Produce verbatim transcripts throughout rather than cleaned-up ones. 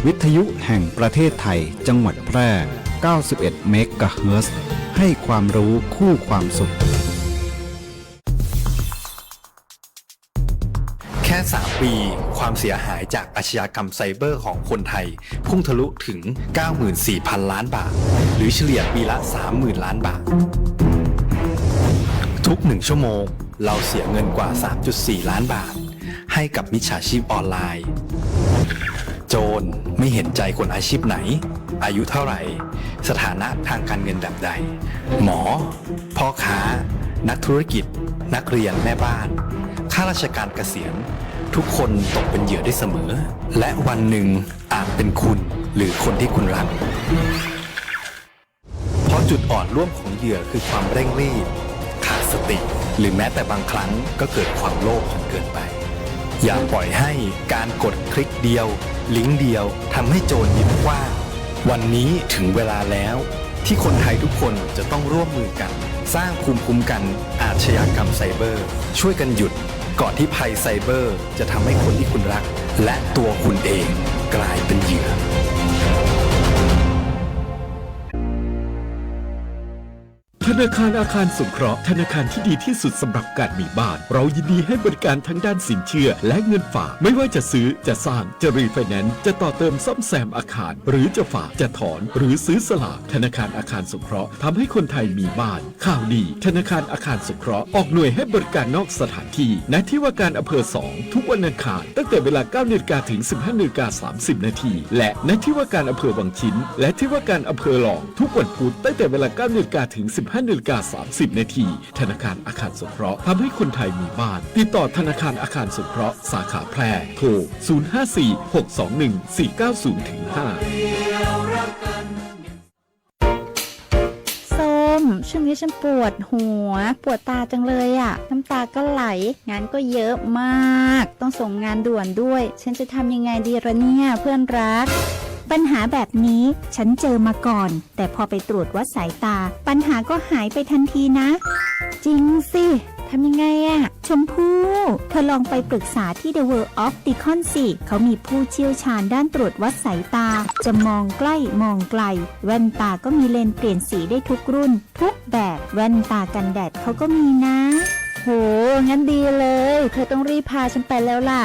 วิทยุแห่งประเทศไทย จังหวัดแพร่ เก้าสิบเอ็ด เมกะเฮิรตซ์ ให้ความรู้คู่ความสุข แค่สามปี ความเสียหายจากอาชญากรรมไซเบอร์ของคนไทย พุ่งทะลุถึง เก้าหมื่นสี่พันล้านบาท หรือเฉลี่ยปีละ สามหมื่นล้านบาท ทุกหนึ่งชั่วโมง เราเสียเงินกว่า สามจุดสี่ล้านบาท ให้กับมิจฉาชีพออนไลน์ โจรไม่เห็นใจคนอาชีพไหน อายุเท่าไหร่ สถานะทางการเงินแบบใด หมอ พ่อค้า นักธุรกิจ นักเรียน แม่บ้าน ข้าราชการเกษียณ ทุกคนตกเป็นเหยื่อได้เสมอ และวันหนึ่งอาจเป็นคุณหรือคนที่คุณรัก เพราะจุดอ่อนร่วมของเหยื่อคือความเร่งรีบ ขาดสติ หรือแม้แต่บางครั้งก็เกิดความโลภจนเกินไป อย่าปล่อยให้การกดคลิกเดียว ลิงก์เดียวทำให้โจรยิ้มกว้าง วันนี้ถึงเวลาแล้ว ที่คนไทยทุกคนจะต้องร่วมมือกัน สร้างภูมิคุ้มกันอาชญากรรมไซเบอร์ ช่วยกันหยุด ก่อนที่ภัยไซเบอร์จะทำให้คนที่คุณรัก และตัวคุณเองกลายเป็นเหยื่อ ธนาคารอาคารสงเคราะห์ ธนาคารที่ดีที่สุดสำหรับการมีบ้าน เรายินดีให้บริการทั้งด้านสินเชื่อและเงินฝาก ไม่ว่าจะซื้อ จะสร้าง จะรีไฟแนนซ์ จะต่อเติมซ่อมแซมอาคาร หรือจะฝาก จะถอน หรือซื้อสลาก ธนาคารอาคารสงเคราะห์ทำให้คนไทยมีบ้าน ข่าวดี ธนาคารอาคารสงเคราะห์ออกหน่วยให้บริการนอกสถานที่ ณ ที่ว่าการอำเภอสอง ทุกวันอังคาร ตั้งแต่เวลา เก้านาฬิกา ถึง สิบห้านาฬิกา สามสิบนาที และ ณ ที่ว่าการอำเภอวังชิ้น และที่ว่าการอำเภอรอง ทุกวันพุธ ตั้งแต่เวลา เก้านาฬิกา ถึง สิบห้านาฬิกา สามสิบนาที ธนาคารอาคารสงเคราะห์ทำให้คนไทยมีบ้าน ติดต่อธนาคารอาคารสงเคราะห์สาขาแพร่ โทร ศูนย์ห้าสี่ หกสองหนึ่ง สี่เก้าศูนย์ ถึง ห้า ส้ม ช่วงนี้ฉันปวดหัว ปวดตาจังเลยอะ น้ำตาก็ไหล งานก็เยอะมาก ต้องส่งงานด่วนด้วย ฉันจะทำยังไงดีละเนี่ย เพื่อนรัก ปัญหาแบบนี้ฉันเจอมาก่อน แต่พอไปตรวจวัดสายตา ปัญหาก็หายไปทันทีนะ จริงสิ ทำยังไงอะ ชมพู่ เธอลองไปปรึกษาที่ The World Opticon สิ เขามีผู้เชี่ยวชาญด้านตรวจวัดสายตา จะมองใกล้มองไกล แว่นตาก็มีเลนส์เปลี่ยนสีได้ทุกรุ่น ทุกแบบ แว่นตากันแดดเขาก็มีนะ โห งั้นดีเลย เธอต้องรีบพาฉันไปแล้วล่ะ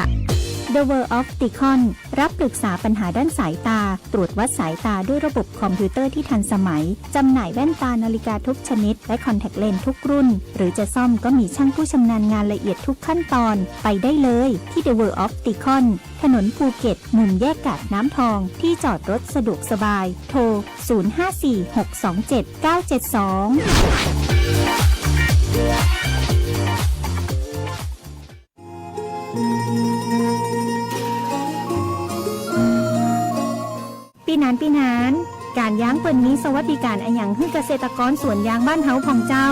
The World Opticon รับปรึกษาปัญหาด้านสายตา ตรวจวัดสายตาด้วยระบบคอมพิวเตอร์ที่ทันสมัย จำหน่ายแว่นตานาฬิกาทุกชนิด และคอนแทคเลนส์ทุกรุ่น หรือจะซ่อมก็มีช่างผู้ชำนาญงานละเอียดทุกขั้นตอน ไปได้เลยที่ The World Opticon ถนนภูเก็ต มุมแยกกาดน้ำทอง ที่จอดรถสะดวกสบาย โทร ศูนย์ห้าสี่ หกสองเจ็ด เก้าเจ็ดสอง ปี้นาน ปี้นาน ก๋านยางเปิ้นมีสวัสดิการอะหยังหื้อเกษตรกรสวนยางบ้านเฮาพ่องเจ้า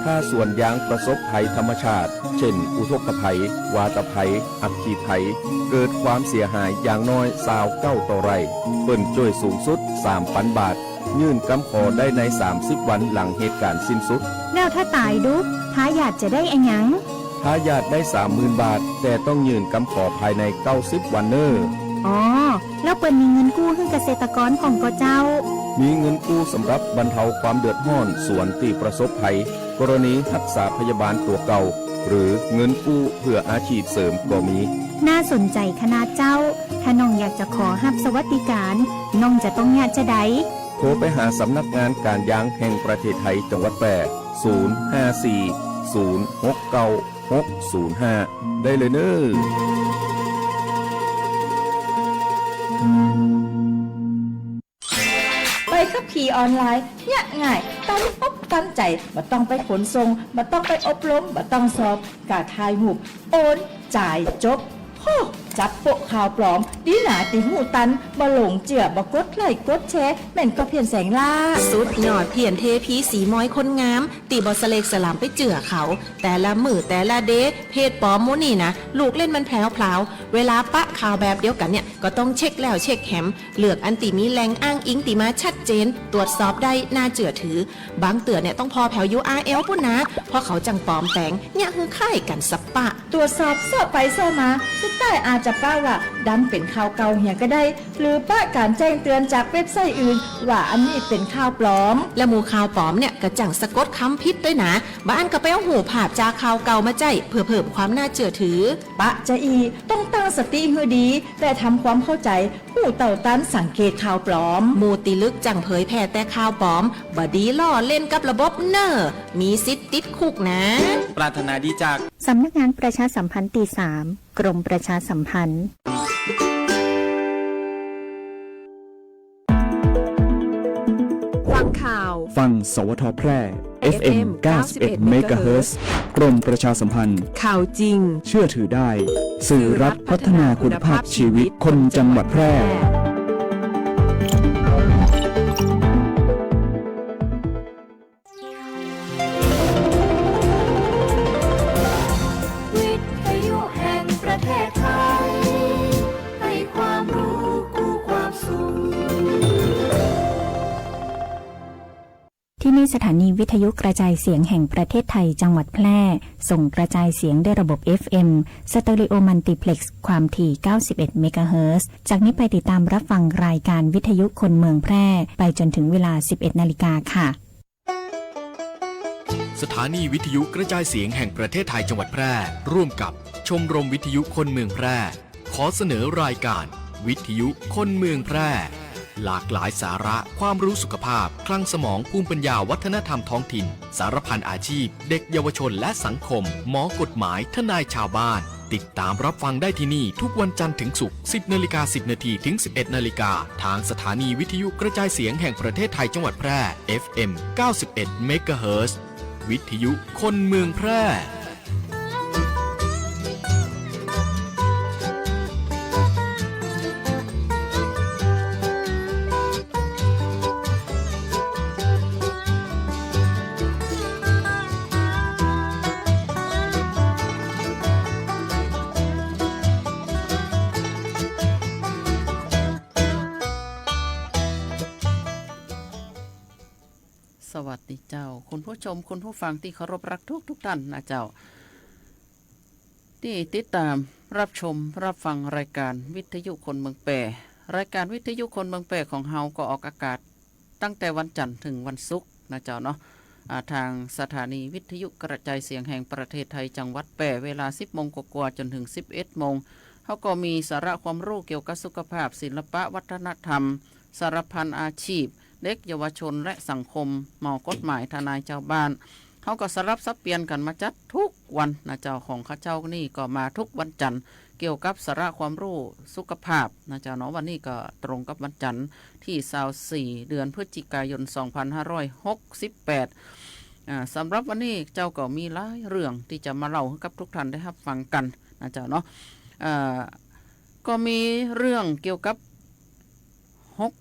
ถ้าสวนยางประสบภัยธรรมชาติ เช่น อุทกภัย วาตภัย อัคคีภัย เกิดความเสียหายอย่างน้อยซาวเก้าต่อไร่ เปิ้นจ้วยสูงสุดสามปันบาท ยื่นกำขอได้ในสามสิบวันหลังเหตุการณ์สิ้นสุด แล้วถ้าต๋ายดุ ทายาทจะได้อะหยัง ทายาทได้สามหมื่นบาท แต่ต้องยื่นกำขอภายในเก้าสิบวันเน่อ อ๋อ แล้วเปิ้นมีเงินกู้หื้อเกษตรกรพ่องก่อเจ้า มีเงินกู้สำหรับบรรเทาความเดือดฮ้อนสวนตี้ประสบภัย กรณีฮักษาพยาบาลตั๋วเก่า หรือเงินกู้เพื่ออาชีพเสริมก็มี น่าสนใจ๋ขนาดเจ้า ถ้าน้องอยากจะขอฮับสวัสดิการ น้องจะต้องเยียะจาใด โทรไปหาสำนักงานก๋านยางแห่งประเทศไทยจังหวัดแพร่ ศูนย์ห้าสี่ ศูนย์หกเก้า หกศูนย์ห้า ได้เลยเน่อ ใบขับขี่ออนไลน์ เยียะง่าย ตันอกตันใจ๋ บ่ต้องไปขนส่ง บ่ต้องไปอบรม บ่ต้องสอบ ก้าถ่ายรูป โอน จ่าย จบ โฮ จับโป๊ะข่าวปลอม ดีหนาตี้ฮู้ตัน บ่หลงเจื้อ บ่กดไลก์กดแชร์ แม่นก็เพี้ยนแสงล้า สุดยอด เพี้ยนเทพีสีมอยคนงาม ตี้บ่สะเลกสะหลามไปเจื้อเขา แต่ละมื้อแต่ละเดย์ เพจปลอมหมู่นี่นะ ลูกเล่นมันแผลวๆ เวลาปะข่าวแบบเดียวกั๋นเนี่ย ก็ต้องเช็คแล้วเช็คแหม เลือกอันตี้มีแหล่งอ้างอิงตี้มาชัดเจน ตรวจสอบได้ น่าเจื้อถือ บางเตื้อเนี่ยต้องผ่อแผว ยูอาร์แอล ปู้นนา เพราะเขาจั่งปลอมแป๋ง เยียะหื้อคล้ายกั๋นสะปะ ตรวจสอบซ้อไปซ้อมา สุดท้ายอาจ จะปะว่าดำเป๋นข่าวเก่าเหียก็ได้ หรือปะก๋านแจ้งเตือนจากเว็บไซต์อื่นว่าอันนี้เป๋นข่าวปลอม และหมู่ข่าวปลอมเนี่ยก็จั้งสะกดกำผิดตวยนะ บางอันก็ไปเอารูปภาพจากข่าวเก่ามาใจ๊เปื้อเพิ่มความน่าเจื้อถือ ปะจาอี้ ต้องตั้งสติหื้อดี และทำความเข้าใจ๋ ฮู้เต้าตันสังเกตข่าวปลอม หมู่ตี้ลึกจั้งเผยแผ่แต่ข่าวปลอม บ่ดีล้อเล่นกับระบบเน่อ มีสิทธิ์ติดคุกนะ ปรารถนาดีจาก สำนักงานประชาสัมพันธ์ตี้สาม กรมประชาสัมพันธ์ ฟังข่าว ฟัง สวท แพร่ เอฟเอ็ม เก้าสิบเอ็ด เมกะเฮิรตซ์ กรมประชาสัมพันธ์ ข่าวจริง เชื่อถือได้ สื่อรัฐพัฒนาคุณภาพชีวิตคนจังหวัดแพร่ วิทยุแห่งประเทศไทย ให้ความรู้กู้ความสุข ที่นี่สถานีวิทยุกระจายเสียงแห่งประเทศไทยจังหวัดแพร่ ส่งกระจายเสียงด้วยระบบ เอฟเอ็ม สเตอริโอมัลติเพล็กซ์ ความถี่ เก้าสิบเอ็ด เมกะเฮิรตซ์ จากนี้ไปติดตามรับฟังรายการวิทยุคนเมืองแพร่ ไปจนถึงเวลา สิบเอ็ด นาฬิกาค่ะ สถานีวิทยุกระจายเสียงแห่งประเทศไทยจังหวัดแพร่ ร่วมกับชมรมวิทยุคนเมืองแพร่ ขอเสนอรายการวิทยุคนเมืองแพร่ หลากหลายสาระ ความรู้สุขภาพ คลังสมอง ภูมิปัญญา วัฒนธรรมท้องถิ่น สารพันอาชีพ เด็กเยาวชนและสังคม หมอกฎหมาย ทนายชาวบ้าน ติดตามรับฟังได้ที่นี่ทุกวันจันทร์ถึงศุกร์ สิบนาฬิกาสิบนาทีถึงสิบเอ็ดนาฬิกา ทางสถานีวิทยุกระจายเสียงแห่งประเทศไทยจังหวัดแพร่ เอฟเอ็ม เก้าสิบเอ็ด เมกะเฮิรตซ์ วิทยุคนเมืองแพร่ สวัสดีเจ้า คุณผู้ชม คุณผู้ฟังตี้เคารพรักทุกๆ ท่านนะเจ้า ตี้ติดตามรับชมรับฟังรายการวิทยุคนเมืองแพร่ รายการวิทยุคนเมืองแพร่ของเฮาก็ออกอากาศตั้งแต่วันจันทร์ถึงวันศุกร์นะเจ้าเนาะ อ่า ทางสถานีวิทยุกระจายเสียงแห่งประเทศไทยจังหวัดแพร่ เวลา สิบโมงกว่าๆ จนถึง สิบเอ็ดโมง เฮาก็มีสาระความรู้เกี่ยวกับสุขภาพ ศิลปะ วัฒนธรรม สารพันอาชีพ เด็กเยาวชนและสังคม หมอกฎหมาย ทนายชาวบ้าน เฮาก็สลับสับเปลี่ยนกั๋นมาจัดทุกวันนะเจ้า ของข้าเจ้านี่ก็มาทุกวันจันทร์ เกี่ยวกับสาระความรู้สุขภาพนะเจ้าเนาะ วันนี้ก็ตรงกับวันจันทร์ตี้ ซาวสี่ เดือนพฤศจิกายน สองพันห้าร้อยหกสิบแปด อ่า สำหรับวันนี้เจ้าก็มีหลายเรื่องตี้จะมาเล่าหื้อกับทุกท่านได้ฮับฟังกั๋นนะเจ้าเนาะ อ่า ก็มีเรื่องเกี่ยวกับ หก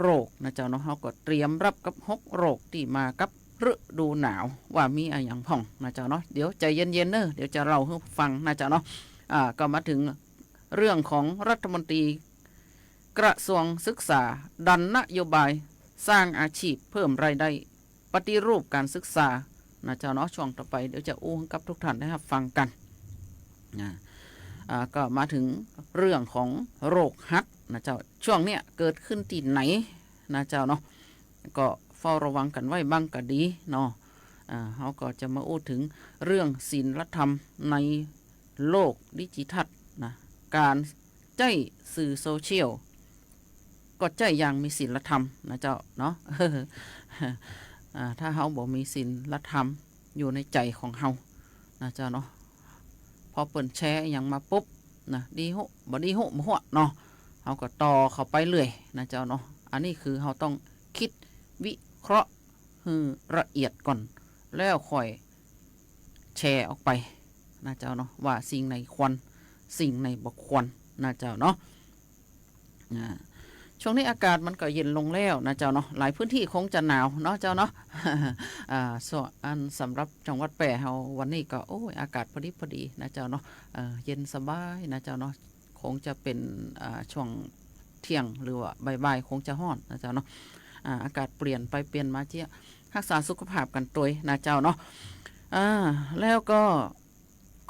โรคนะเจ้าเนาะ เฮาก็เตรียมรับกับหกโรคตี้มากับฤดูหนาว ว่ามีอะหยังพ่องนะเจ้าเนาะ เดี๋ยวใจ๋เย็นๆ เน่อ เดี๋ยวจะเล่าหื้อฟังนะเจ้าเนาะ อ่า ก็มาถึงเรื่องของรัฐมนตรีกระทรวงศึกษา ดันนโยบายสร้างอาชีพเพิ่มรายได้ ปฏิรูปการศึกษานะเจ้าเนาะ ช่วงต่อไปเดี๋ยวจะอู้หื้อกับทุกท่านได้ฮับฟังกั๋น นะ อ่า ก็มาถึงเรื่องของโรคหัดนะเจ้า ช่วงเนี้ยเกิดขึ้นตี้ไหนนะเจ้าเนาะ ก็เฝ้าระวังกั๋นไว้บ้างก็ดีเนาะ อ่า เฮาก็จะมาอู้ถึงเรื่องศีลธรรมในโลกดิจิทัลนะ ก๋านใจ๊สื่อโซเชียล ก็ใจ๊อย่างมีศีลธรรมนะเจ้าเนาะ อ่า ถ้าเฮาบ่มีศีลธรรมอยู่ในใจ๋ของเฮานะเจ้าเนาะ พอเปิ้นแชร์อะหยังมาปุ๊บนะ ดีฮู้ บ่ดีฮู้ บ่ฮู้เนาะ เฮาก็ต่อเข้าไปเรื่อยนะเจ้าเนาะ อันนี้คือเฮาต้องกึ๊ดวิเคราะห์หื้อละเอียดก่อน แล้วค่อยแชร์ออกไปนะเจ้าเนาะ ว่าสิ่งไหนควร สิ่งไหนบ่ควรนะเจ้าเนาะ อ่า ช่วงนี้อากาศมันก็เย็นลงแล้วนะเจ้าเนาะ หลายพื้นที่คงจะหนาวเนาะเจ้าเนาะ อ่า ส่วนอันสำหรับจังหวัดแพร่เฮาวันนี้ก็ โอ้ย อากาศพอดีพอดีนะเจ้าเนาะ เอ่อ เย็นสบายนะเจ้าเนาะ คงจะเป๋น อ่า ช่วงเที่ยงหรือว่าบ่ายๆ คงจะฮ้อนนะเจ้าเนาะ อ่า อากาศเปลี่ยนไปเปลี่ยนมาเจี๊ยะ ฮักษาสุขภาพกั๋นตวยนะเจ้าเนาะ อ่า แล้วก็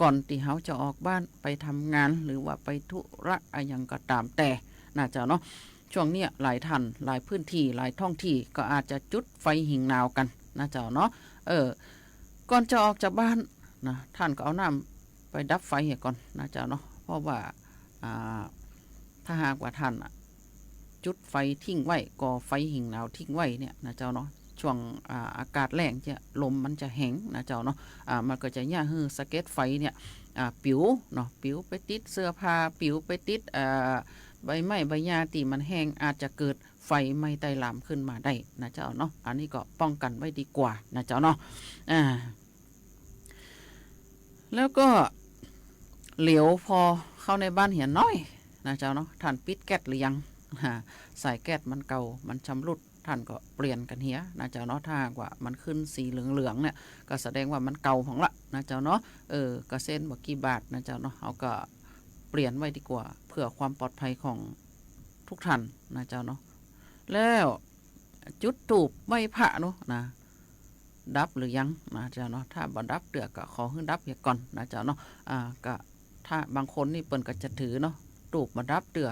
ก่อนตี้เฮาจะออกบ้านไปทำงาน หรือว่าไปธุระอะหยังก็ต๋ามแต่ นะเจ้าเนาะ ช่วงเนี้ยหลายท่าน หลายพื้นตี้ หลายท้องตี้ ก็อาจจะจุดไฟหิงหนาวกั๋น นะเจ้าเนาะ เออ ก่อนจะออกจากบ้าน นะ ท่านก็เอาน้ำไปดับไฟเหียก่อน นะเจ้าเนาะ เพราะว่า อ่า ถ้าหากว่าท่านน่ะ จุดไฟทิ้งไว้ ก่อไฟหิงหนาวทิ้งไว้เนี่ย นะเจ้าเนาะ ช่วง อ่า อากาศแล้งเจีย ลมมันจะแฮง นะเจ้าเนาะ อ่า มันก็จะเยียะหื้อสะเก็ดไฟเนี่ย อ่า ปิ๋วเนาะ ปิ๋วไปติดเสื้อผ้า ปิ๋วไปติด อ่า ใบไม้ใบหญ้าตี้มันแห้ง อาจจะเกิดไฟไหม้ไต้หลามขึ้นมาได้ นะเจ้าเนาะ อันนี้ก็ป้องกันไว้ดีกว่า นะเจ้าเนาะ อ่า แล้วก็เหลียวผ่อเข้าในบ้านเหียน้อย นะเจ้าเนาะ ท่านปิดแก๊สหรือยัง ฮะ สายแก๊สมันเก่า มันชำรุด ท่านก็เปลี่ยนกั๋นเหีย นะเจ้าเนาะ ถ้าหากว่ามันขึ้นสีเหลืองๆ เนี่ย ก็แสดงว่ามันเก่าพ่องละ นะเจ้าเนาะ เออ ก็เส้นบ่กี่บาท นะเจ้าเนาะ เฮาก็เปลี่ยนไว้ดีกว่า เพื่อความปลอดภัยของทุกท่าน นะเจ้าเนาะ แล้วจุดธูปไหว้พระเนาะ นะ ดับหรือยัง นะเจ้าเนาะ ถ้าบ่ดับเตื้อก็ขอหื้อดับเหียก่อน นะเจ้าเนาะ อ่า ก็ถ้าบางคนนี่เปิ้นก็จะถือเนาะ ธูปบ่ดับเตื้อ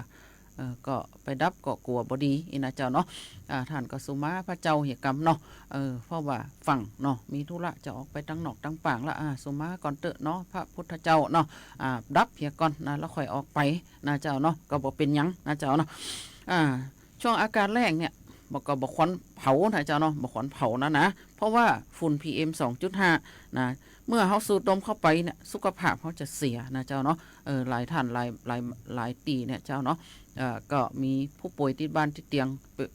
เออ ก็ไปดับก็กั๋วบ่ดีอี้ นะเจ้าเนาะ อ่า ท่านก็สุมาพระเจ้าเหียกำเนาะ เออ เพราะว่าฟั่งเนาะ มีธุระจะออกไปตังนอกตังป่างละ อ่า สุมาก่อนเต๊อะเนาะ พระพุทธเจ้าเนาะ อ่า ดับเหียก่อนนะ แล้วค่อยออกไป นะเจ้าเนาะ ก็บ่เป๋นหยัง นะเจ้าเนาะ อ่า ช่วงอากาศแล้งเนี่ย บ่ ก็บ่ควรเผา นะเจ้าเนาะ บ่ควรเผานะ นะ เพราะว่าฝุ่น PM สองจุดห้า นะ เมื่อเฮาสูดดมเข้าไปเนี่ย สุขภาพเฮาจะเสีย นะเจ้าเนาะ เออ หลายท่าน หลาย หลาย หลายตี้เนี่ยเจ้าเนาะ เอ่อ ก็มีผู้ป่วยติดบ้านติดเตียง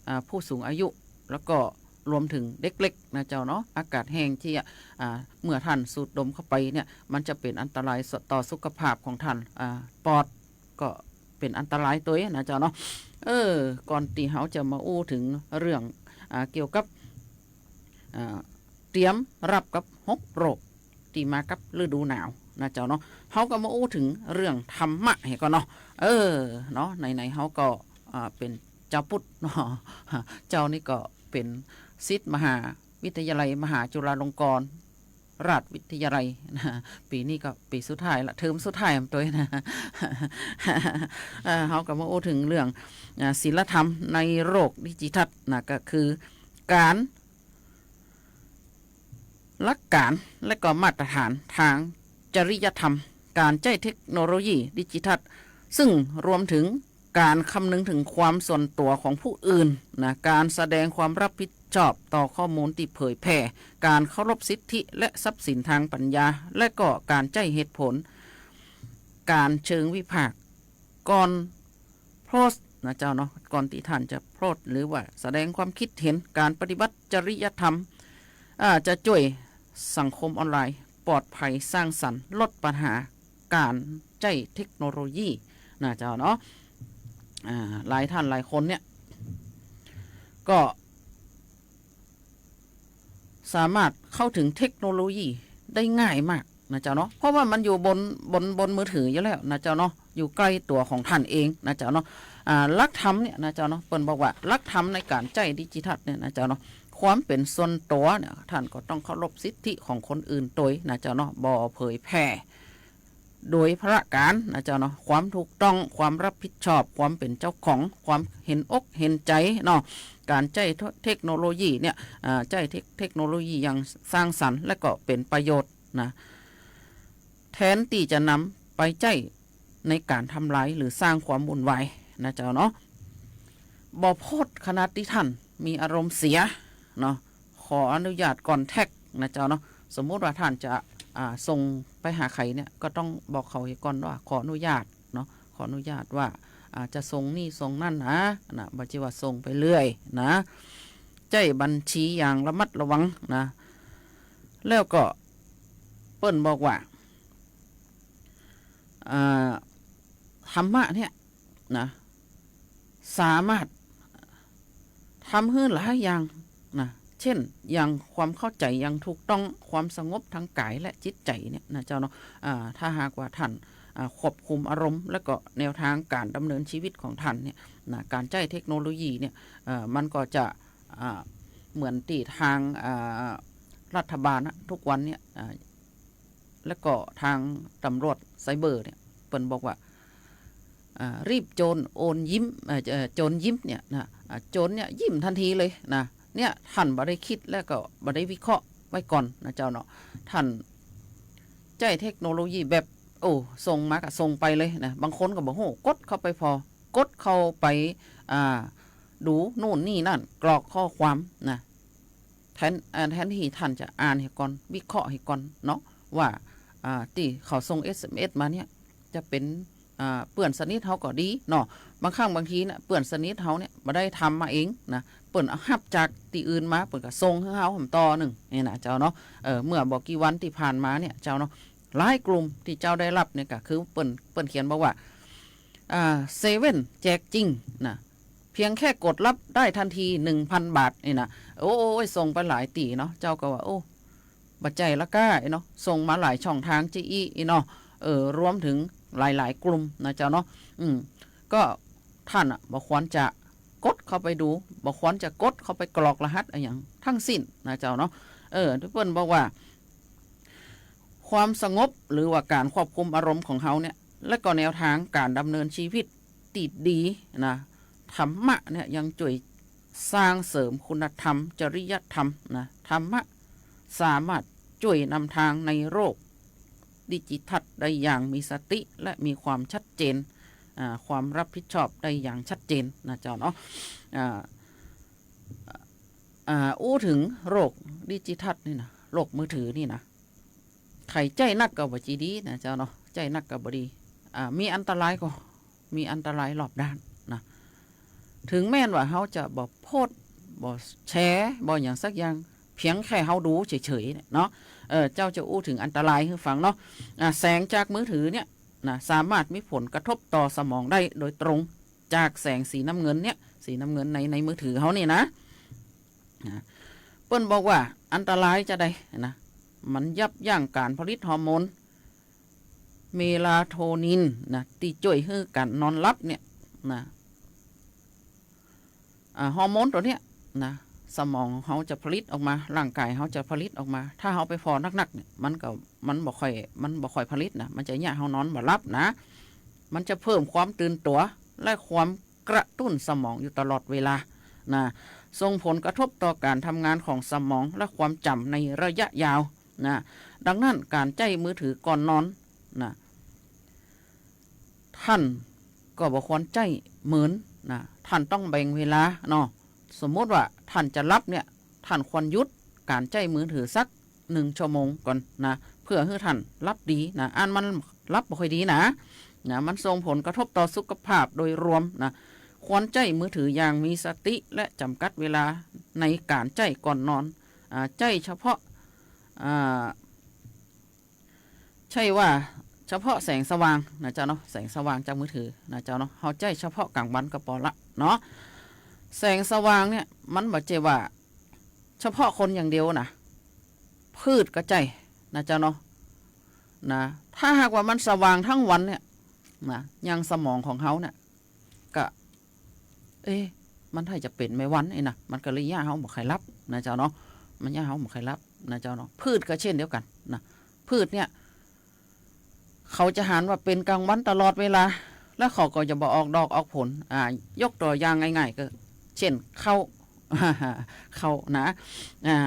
เอ่อ ผู้สูงอายุ แล้วก็รวมถึงเด็กๆ นะเจ้าเนาะ อากาศแห้งเจีย อ่า เมื่อท่านสูดดมเข้าไปเนี่ย มันจะเป๋นอันตรายต่อสุขภาพของท่าน อ่า ปอด ก็เป๋นอันตรายตวย นะเจ้าเนาะ เออ ก่อนตี้เฮาจะมาอู้เถิงเรื่อง อ่า เกี่ยวกับ อ่า เตรียมรับกับหกโรคตี้มากับฤดูหนาว นะเจ้าเนาะ เฮาก็มาอู้เถิงเรื่องธรรมะเหียก่อนเนาะ เออ เนาะ ไหนๆ เฮาก็ อ่า เป๋นจาวพุทธเนาะ เจ้านี่ก็เป๋นศิษย์มหาวิทยาลัยมหาจุฬาลงกรณราชวิทยาลัยนะ ปี๋นี้ก็ปี๋สุดท้ายละ เทอมสุดท้ายตวยนะ เอ่อ เฮาก็มาอู้เถิงเรื่อง อ่า ศีลธรรมในโลกดิจิทัลนะ ก็คือก๋าน หลักก๋านและก็มาตรฐานตางจริยธรรม ก๋านใจ๊เทคโนโลยีดิจิทัล ซึ่งรวมเถิงก๋านคำนึงเถิงความส่วนตั๋วของผู้อื่นนะ ก๋านแสดงความรับผิดชอบต่อข้อมูลตี้เผยแผ่ ก๋านเคารพสิทธิและทรัพย์สินตางปัญญา และก็ก๋านใจ๊เหตุผล ก๋านเชิงวิพากษ์ ก่อนโพสต์นะเจ้าเนาะ ก่อนตี้ท่านจะโพสต์หรือว่าแสดงความคิดเห็น ก๋านปฏิบัติจริยธรรม อ่า จะจ้วยสังคมออนไลน์ปลอดภัย สร้างสรรค์ ลดปัญหาก๋านใจ๊เทคโนโลยีนะเจ้าเนาะ อ่า หลายท่านหลายคนเนี่ย ก็ สามารถเข้าเถิงเทคโนโลยีได้ง่ายมากนะเจ้าเนาะ เพราะว่ามันอยู่บน บน บนมือถืออยู่แล้วนะเจ้าเนาะ อยู่ใก้ตั๋วของท่านเองนะเจ้าเนาะ อ่า หลักธรรมเนี่ยนะเจ้าเนาะ เปิ้นบอกว่าหลักธรรมในก๋านใจ๊ดิจิทัลเนี่ยนะเจ้าเนาะ ความเป๋นส่วนตั๋วเนี่ย ท่านก็ต้องเคารพสิทธิของคนอื่นตวยนะเจ้าเนาะ บ่เผยแผ่ โดยพลาดก๋านนะเจ้าเนาะ ความถูกต้อง ความรับผิดชอบ ความเป๋นเจ้าของ ความเห็นอกเห็นใจ๋เนาะ ก๋านใจ๊เทคโนโลยีเนี่ย อ่า ใจ๊เทค เทคโนโลยีอย่างสร้างสรรค์ และก็เป๋นประโยชน์นะ แทนตี้จะนำไปใจ๊ในก๋านทำลายหรือสร้างความวุ่นวายนะเจ้าเนาะ บ่โพสต์ขณะตี้ท่านมีอารมณ์เสียเนาะ ขออนุญาตก่อนแท็กนะเจ้าเนาะ สมมุติว่าท่านจะ อ่า ส่งไปหาใผเนี่ย ก็ต้องบอกเขาเหียก่อนว่าขออนุญาตเนาะ ขออนุญาตว่า อ่า จะส่งนี่ส่งนั่นนะ นะ บ่ใจ้ว่าส่งไปเรื่อยนะ ใจ๊บัญชีอย่างระมัดระวังนะ แล้วก็เปิ้นบอกว่า อ่า ธรรมะเนี่ยนะ สามารถทำหื้อหลายอย่างนะ เจ้น อย่างความเข้าใจ๋อย่างถูกต้อง ความสงบตางก๋ายและจิตใจ๋เนี่ยนะเจ้าเนาะ อ่า ถ้าหากว่าท่าน อ่า ควบคุมอารมณ์ แล้วก็แนวตางก๋านดำเนินชีวิตของท่านเนี่ยนะ ก๋านใจ๊เทคโนโลยีเนี่ย เอ่อ มันก็จะ อ่า เหมือนตี้ตาง อ่า รัฐบาลนะ ทุกวันเนี่ย อ่า แล้วก็ตางตำรวจไซเบอร์เนี่ย เปิ้นบอกว่า อ่า รีบโจรโอนยิ้ม เอ่อ เอ่อ โจรยิ้มเนี่ยนะ อ่า โจรเนี่ยยิ้มตันทีเลยนะ เนี่ย ต้านบ่ได้กึ๊ดแล้วก็บ่ได้วิเคราะห์ไว้ก่อนนะเจ้าเนาะ ต้านใจ๊เทคโนโลยีแบบ โอ้ ส่งมาก็ส่งไปเลยนะ บางคนก็บ่ฮู้ กดเข้าไปผ่อ กดเข้าไป อ่า ดูนู่นนี่นั่น กรอกข้อความนะ แทน อ่า แทนตี้ต้านจะอ่านหื้อก่อน วิเคราะห์หื้อก่อนเนาะ ว่า อ่า ตี้เขาส่ง เอสเอ็มเอส มาเนี่ย จะเป๋น อ่า เปื้อนสนิทเฮาก็ดีเนาะ บางครั้งบางทีเนี่ย เปื้อนสนิทเฮาเนี่ย บ่ได้ทำมาเองนะ เปิ้นเอาฮับจากตี้อื่นมา เปิ้นก็ส่งหื้อเฮาแหมต่อนึ่ง นี่นะเจ้าเนาะ เออ เมื่อบ่กี่วันตี้ผ่านมาเนี่ยเจ้าเนาะ หลายกลุ่มตี้เจ้าได้ฮับเนี่ยก็คือเปิ้น เปิ้นเขียนบอกว่า อ่า เซเว่นแจกจริงนะ เพียงแค่กดฮับได้ทันที หนึ่งพันบาท นี่นะ โอ้ย ส่งไปหลายตี้เนาะ เจ้าก็ว่า โอ้ บ่ใจ้ละก้า ไอ้เนาะ ส่งมาหลายช่องตางจะอี้ ไอ้เนาะ เออ รวมเถิงหลายๆ กลุ่มนะเจ้าเนาะ อืม ก็ต้านอะ บ่ควรจะกดเข้าไปดู บ่ควรจะกดเข้าไปกรอกรหัสอะหยังตังสิ้นนะเจ้าเนาะ เออ ตี้เปิ้นบอกว่า ความสงบหรือว่าก๋านควบคุมอารมณ์ของเฮาเนี่ย และก็แนวตางก๋านดำเนินชีวิตตี้ดีนะ ธรรมะเนี่ยยังจ้วยสร้างเสริมคุณธรรม จริยธรรมนะ ธรรมะสามารถจ้วยนำตางในโลกดิจิทัลได้อย่างมีสติและมีความชัดเจน อ่า ความรับผิดชอบได้อย่างชัดเจนนะเจ้าเนาะ อ่า อ่า อู้เถิงโลกดิจิทัลนี่นะ โลกมือถือนี่นะ ใผใจ๊นักก็บ่จีดีนะเจ้าเนาะ ใจ๊นักก็บ่ดี อ่า มีอันตรายก็ มีอันตรายรอบด้านนะ เถิงแม้นว่าเฮาจะบ่โพสต์ บ่แชร์ บ่หยังสักอย่าง เพียงแค่เฮาดูเฉยๆ เนี่ยเนาะ เออ เจ้าจะอู้เถิงอันตรายหื้อฟังเนาะ อ่า แสงจากมือถือเนี่ยนะ สามารถมีผลกระทบต่อสมองได้โดยตรง จากแสงสีน้ำเงินเนี่ย สีน้ำเงินใน ในมือถือเฮานี่นะ นะ เปิ้นบอกว่าอันตรายจาใดนะ มันยับยั้งก๋านผลิตฮอร์โมน เมลาโทนินนะ ตี้จ้วยหื้อก๋านนอนหลับเนี่ยนะ อ่า ฮอร์โมนตั๋วเนี้ยนะ สมองเฮาจะผลิตออกมา ร่างก๋ายเฮาจะผลิตออกมา ถ้าเฮาไปผ่อนักๆ เนี่ย มันก็ มันบ่ค่อย มันบ่ค่อยผลิตนะ มันจะเยียะเฮานอนบ่หลับนะ มันจะเพิ่มความตื่นตั๋ว และความกระตุ้นสมองอยู่ตลอดเวลานะ ส่งผลกระทบต่อก๋านทำงานของสมองและความจ๋ำในระยะยาวนะ ดังนั้นก๋านใจ๊มือถือก่อนนอนนะ ต้านก็บ่ควรใจ๊เหมินนะ ต้านต้องแบ่งเวลาเนาะ สมมุติว่าต้านจะหลับเนี่ย ต้านควรหยุดก๋านใจ๊มือถือสักหนึ่งชั่วโมงก่อนนะ เพื่อหื้อต้านหลับดีนะ อันมันหลับบ่ค่อยดีนะ นะ มันส่งผลกระทบต่อสุขภาพโดยรวมนะ ควรใจ๊มือถืออย่างมีสติและจ๋ำกัดเวลาในก๋านใจ๊ก่อนนอน อ่า ใจ๊เฉพาะ อ่า ใจ้ว่าเฉพาะแสงสว่างนะเจ้าเนาะ แสงสว่างจากมือถือนะเจ้าเนาะ เฮาใจ๊เฉพาะก๋างวันก็ปอละเนาะ แสงสว่างเนี่ยมันบ่ใจ้ว่าเฉพาะคนอย่างเดียวนะ พืชก็ใจ้นะเจ้าเนาะ นะ ถ้าหากว่ามันสว่างตึงวันเนี่ยนะ อย่างสมองของเฮาเนี่ย ก็ เอ๊ะ มันถ้าจะเป๋นแมงวันนี่นะ มันก็เลยเยียะเฮาบ่ใค่หลับนะเจ้าเนาะ มันเยียะเฮาบ่ใค่หลับนะเจ้าเนาะ พืชก็เช่นเดียวกั๋นนะ พืชเนี่ย เขาจะหันว่าเป๋นก๋างวันตลอดเวลา แล้วเขาก็จะบ่ออกดอกออกผล อ่า ยกตั๋วอย่างง่ายๆ ก็ เช่น ข้าว ข้าวนะ อ่า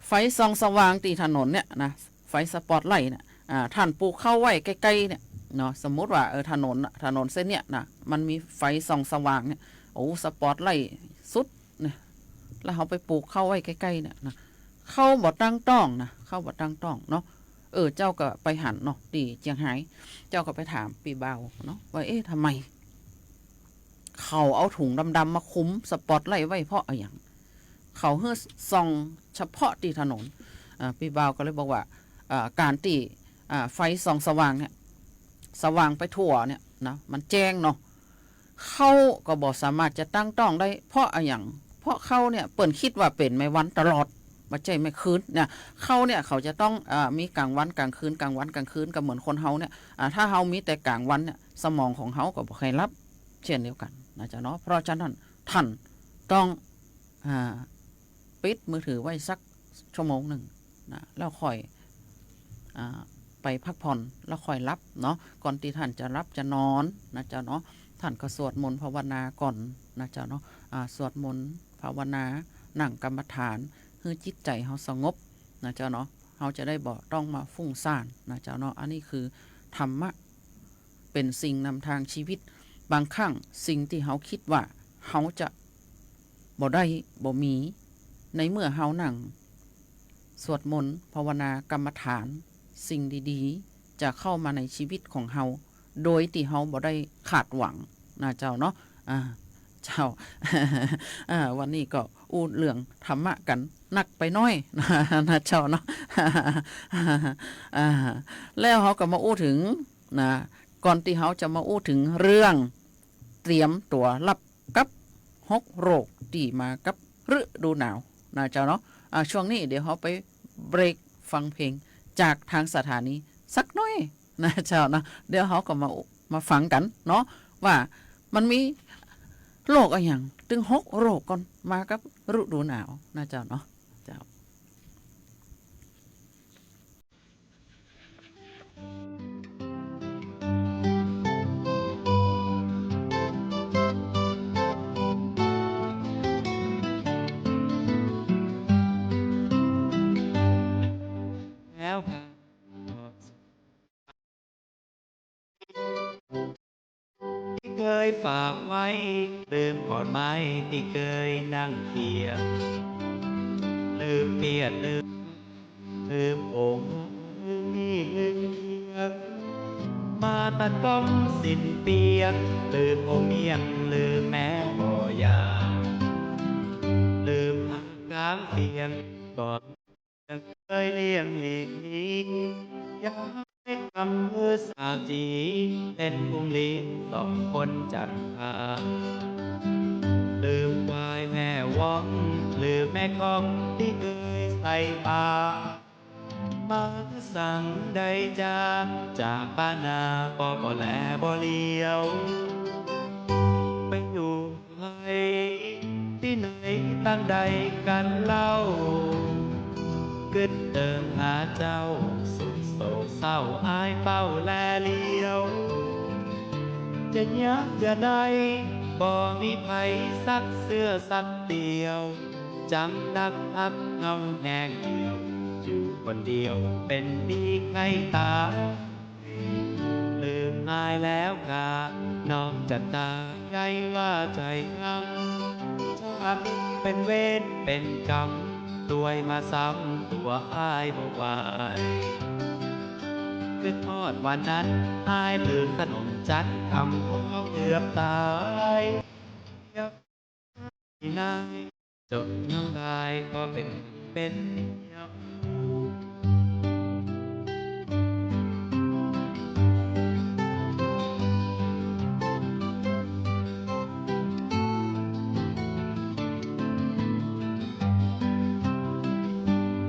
ไฟส่องสว่างตี้ถนนเนี่ยนะ ไฟสปอตไลท์เนี่ย อ่า ต้านปลูกข้าวไว้ใก้ๆ เนี่ยเนาะ สมมุติว่า เออ ถนนน่ะ ถนนเส้นเนี่ยนะ มันมีไฟส่องสว่างเนี่ย โอ้ สปอตไลท์สุดเนี่ย แล้วเฮาไปปลูกข้าวไว้ใก้ๆ เนี่ยนะ ข้าวบ่ตั้งต๊องนะ ข้าวบ่ตั้งต๊องเนาะ เออ เจ้าก็ไปหันเนาะ ตี้เจียงฮาย เจ้าก็ไปถามปี้บ่าวเนาะ ว่า เอ๊ะ ทำไม เขาเอาถุงดำๆ มาคลุมสปอตไลท์ไว้เพราะอะหยัง เขาหื้อส่องเฉพาะตี้ถนน อ่า ปี้บ่าวก็เลยบอกว่า อ่า ก๋านตี้ อ่า ไฟส่องสว่างเนี่ย สว่างไปทั่วเนี่ยนะ มันแจ้งเนาะ เขาก็บ่สามารถจะตั้งต๊องได้ เพราะอะหยัง เพราะเขาเนี่ย เปิ้นกึ๊ดว่าเป๋นแมงวันตลอด บ่ใจ้แมงคืนเนี่ย เขาเนี่ย เขาจะต้อง อ่า มีก๋างวันก๋างคืน ก๋างวันก๋างคืน ก็เหมือนคนเฮาเนี่ย อ่า ถ้าเฮามีแต่ก๋างวันเนี่ย สมองของเฮาก็บ่ใค่หลับ เช่นเดียวกั๋นนะเจ้าเนาะ เพราะฉะนั้นต้านต้อง อ่า ปิดมือถือไว้สักชั่วโมงนึ่งนะ แล้วค่อย อ่า ไปพักผ่อนแล้วค่อยหลับเนาะ ก่อนตี้ต้านจะหลับจะนอนนะเจ้าเนาะ ต้านก็สวดมนต์ภาวนาก่อนนะเจ้าเนาะ อ่า สวดมนต์ภาวนา นั่งกรรมฐาน หื้อจิตใจ๋เฮาสงบนะเจ้าเนาะ เฮาจะได้บ่ต้องมาฟุ้งซ่านนะเจ้าเนาะ อันนี้คือธรรมะ เป๋นสิ่งนำตางชีวิต บางครั้งสิ่งตี้เฮาคิดว่าเฮาจะบ่ได้บ่มี ในเมื่อเฮานั่งสวดมนต์ภาวนากรรมฐาน สิ่งดีๆ จะเข้ามาในชีวิตของเฮา โดยตี้เฮาบ่ได้คาดหวังนะเจ้าเนาะ อ่า เจ้า อ่า วันนี้ก็อู้เรื่องธรรมะกั๋นนักไปหน้อย นะเจ้าเนาะ อ่า แล้วเฮาก็มาอู้เถิง นะ ก่อนตี้เฮาจะมาอู้เถิงเรื่องเตรียมตั๋วฮับกับหกโรคตี้มากับฤดูหนาวนะเจ้าเนาะ อ่า ช่วงนี้เดี๋ยวเฮาไปเบรกฟังเพลงจากตางสถานีสักหน้อยนะเจ้าเนาะ เดี๋ยวเฮาก็มา มาฟังกั๋นเนาะ ว่ามันมีโรคอะหยัง ตึงหกโรคก่อนมากับฤดูหนาวนะเจ้าเนาะ เจ้า แล้ว ตี้เกยฝากไว้ ลืมขอนไม้ตี้เกยนั่งเคียง ลืมเปียดลืม ลืมองค์ ลืมเมีย มาตัดก้องสิ้นเปียง ลืมองค์เมียง ลืมแม่บ่อยาก ลืมหางกลางเปียง ก่อน ยังเกยเลี้ยงหลีกหนี ย้ายกำมือสาจี เล่นอุ้มหลีกสองคนจันทา ลืมควายแม่ว่อง ลืมแม่คองตี้เกยใส่ปา มาสังได้จาก จากบ้านนา ปอก็แลบ่เหลียว ไปอยู่ ไผตี้ไหนตังใดกั๋นเล่า กึ๊ดเติงหาเจ้า สุขโศกเศร้าอ้ายเฝ้าแลเหลียว จะยากจะได้ บ่มีใผสักเสื้อสักเตียว จั้งนักฮักเงาแห้งเหี่ยว อยู่คนเดียวเป๋นดีใค่ต๋า ลืมอ้ายแล้วกา น้องจะต๋าย ใค่ว่าใจ๋ฮัก ชาติเป๋นเวรเป๋นกรรม ตวยมาซ้ำตั๋วอ้ายบ่ไหว กึ๊ดฮอดวันนั้น อ้ายลืมขนมจั๊น กำปอเกือบต๋าย นาย จนน้ำลายก็เป๋น เป๋น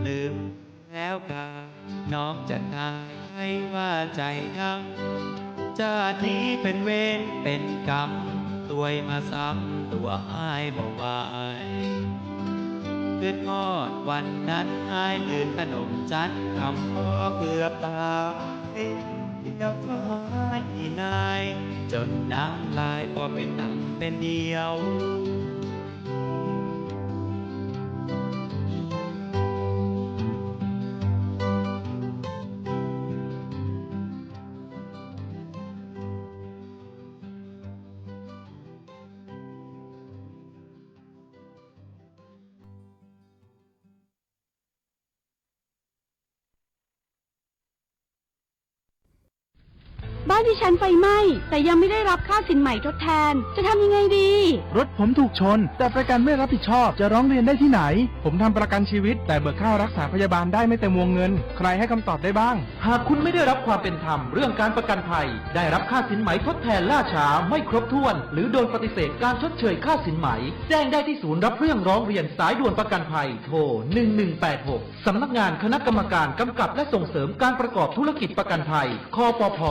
ลืม แล้วกา น้องจะต๋าย ใค่ว่าใจ๋ฮัก จาตินี้เป๋นเวรเป๋นกรรม ตวยมาซ้ำตั๋วอ้ายบ่ไหว กึ๊ดฮอดวันนั้น อ้ายลืมขนมจั๊น กำปอเกือบต๋าย เดี๋ยวฟ้าดีนาย จนน้ำลายปอเป๋นหนังเป๋นเดียว บ้านดิฉันไฟไหม้ แต่ยังไม่ได้รับค่าสินใหม่ทดแทน จะทำยังไงดี รถผมถูกชน แต่ประกันไม่รับผิดชอบ จะร้องเรียนได้ที่ไหน ผมทำประกันชีวิต แต่เบิกค่ารักษาพยาบาลได้ไม่เต็มวงเงิน ใครให้คำตอบได้บ้าง หากคุณไม่ได้รับความเป็นธรรมเรื่องการประกันภัย ได้รับค่าสินไหมทดแทนล่าช้า ไม่ครบถ้วน หรือโดนปฏิเสธการชดเชยค่าสินไหม แจ้งได้ที่ศูนย์รับเรื่องร้องเรียนสายด่วนประกันภัย โทร หนึ่งหนึ่งแปดหก สำนักงานคณะกรรมการกำกับและส่งเสริมการประกอบธุรกิจประกันภัย คปภ.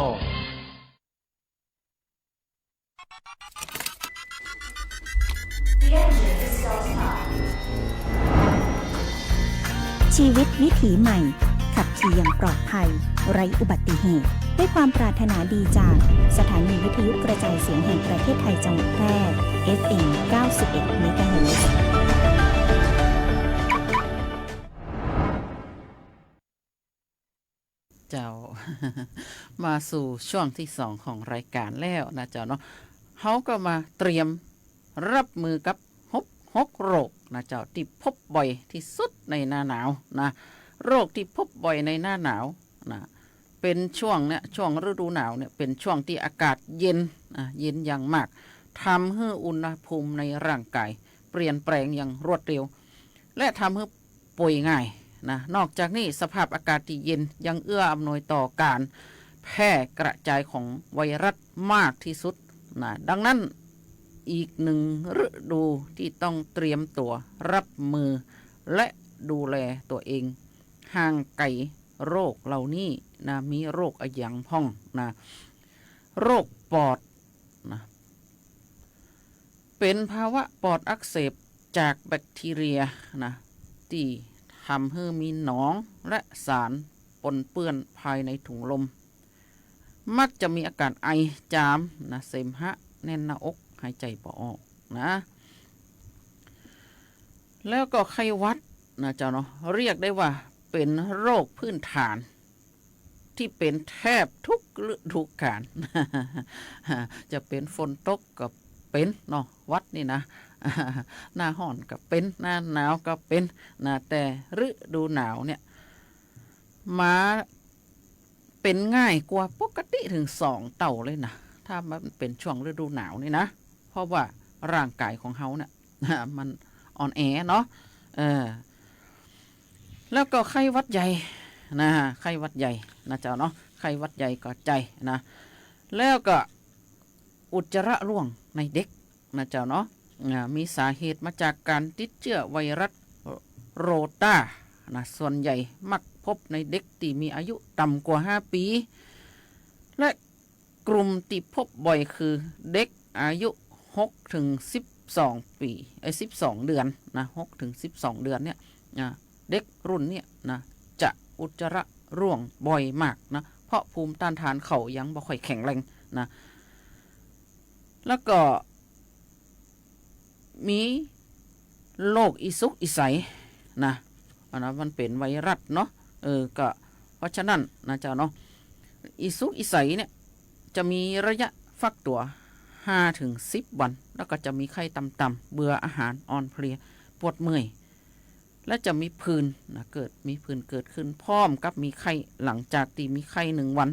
ชีวิตวิถีใหม่ ขับขี่อย่างปลอดภัย ไร้อุบัติเหตุ ด้วยความปรารถนาดีจากสถานีวิทยุกระจายเสียงแห่งประเทศไทยจังหวัดแพร่ เอฟเอ็ม เก้าสิบเอ็ด เมกะเฮิรตซ์ เจ้า มาสู่ช่วงตี้สองของรายก๋านแล้วนะเจ้าเนาะ เฮาก็มาเตรียมรับมือกับหก หกโรคนะเจ้า ตี้พบบ่อยตี้สุดในหน้าหนาวนะ โรคตี้พบบ่อยในหน้าหนาวนะ เป๋นช่วงเนี่ย ช่วงฤดูหนาวเนี่ย เป๋นช่วงตี้อากาศเย็นนะ เย็นอย่างมาก ทำหื้ออุณหภูมิในร่างก๋ายเปลี่ยนแปลงอย่างรวดเร็ว และทำหื้อป่วยง่ายนะ นอกจากนี้สภาพอากาศตี้เย็นยังเอื้ออำนวยต่อก๋านแพร่กระจายของไวรัสมากตี้สุดนะ ดังนั้นอีกหนึ่งฤดูตี้ต้องเตรียมตั๋วรับมือ และดูแลตั๋วเองห่างไก๋โรคเหล่านี้นะ มีโรคอะหยังพ่องนะ โรคปอดนะ เป๋นภาวะปอดอักเสบจากแบคทีเรียนะ ตี้ทำหื้อมีหนองและสารปนเปื้อนภายในถุงลม มักจะมีอาการไอ จามนะ เสมหะแน่นหน้าอก หายใจ๋บ่ออกนะ แล้วก็ไข้หวัดนะเจ้าเนาะ เรียกได้ว่าเป๋นโรคพื้นฐาน ตี้เป๋นแทบทุกฤดูก๋าล จะเป๋นฝนตกก็เป๋นเนาะ หวัดนี่นะ หน้าฮ้อนก็เป๋น หน้าหนาวก็เป๋นนะ แต่ฤดูหนาวเนี่ย มาเป๋นง่ายกว่าปกติเถิงสองเต้าเลยนะ ถ้ามันเป๋นช่วงฤดูหนาวนี่นะ เพราะว่าร่างก๋ายของเฮาเนี่ย มันอ่อนแอเนาะ เออ แล้วก็ไข้หวัดใหญ่นะ ไข้หวัดใหญ่นะเจ้าเนาะ ไข้หวัดใหญ่ก็ใจ๋นะ แล้วก็อุจจาระร่วงในเด็กนะเจ้าเนาะ อ่า มีสาเหตุมาจากก๋านติดเจื้อไวรัสโรตานะ ส่วนใหญ่มักพบในเด็กตี้มีอายุต่ำกว่าห้าปี๋ และกลุ่มตี้พบบ่อยคือเด็กอายุหกถึงสิบสองปี๋ เอ้ย สิบสองเดือนนะ หกถึงสิบสองเดือนเนี่ย อ่า เด็กรุ่นเนี่ยนะ จะอุจจาระร่วงบ่อยมากนะ เพราะภูมิต้านทานเขายังบ่ค่อยแข็งแรงนะ แล้วก็มีโรคอีสุกอีใสนะ อันนั้นมันเป๋นไวรัสเนาะ เออ ก็เพราะฉะนั้นนะเจ้าเนาะ อีสุกอีใสเนี่ยจะมีระยะฟักตั๋วห้าถึงสิบวัน แล้วก็จะมีไข้ต่ำๆ เบื่ออาหาร อ่อนเพลีย ปวดเมื่อย และจะมีผื่นนะ เกิด มีผื่นเกิดขึ้นพร้อมกับมีไข้ หลังจากตี้มีไข้หนึ่งวัน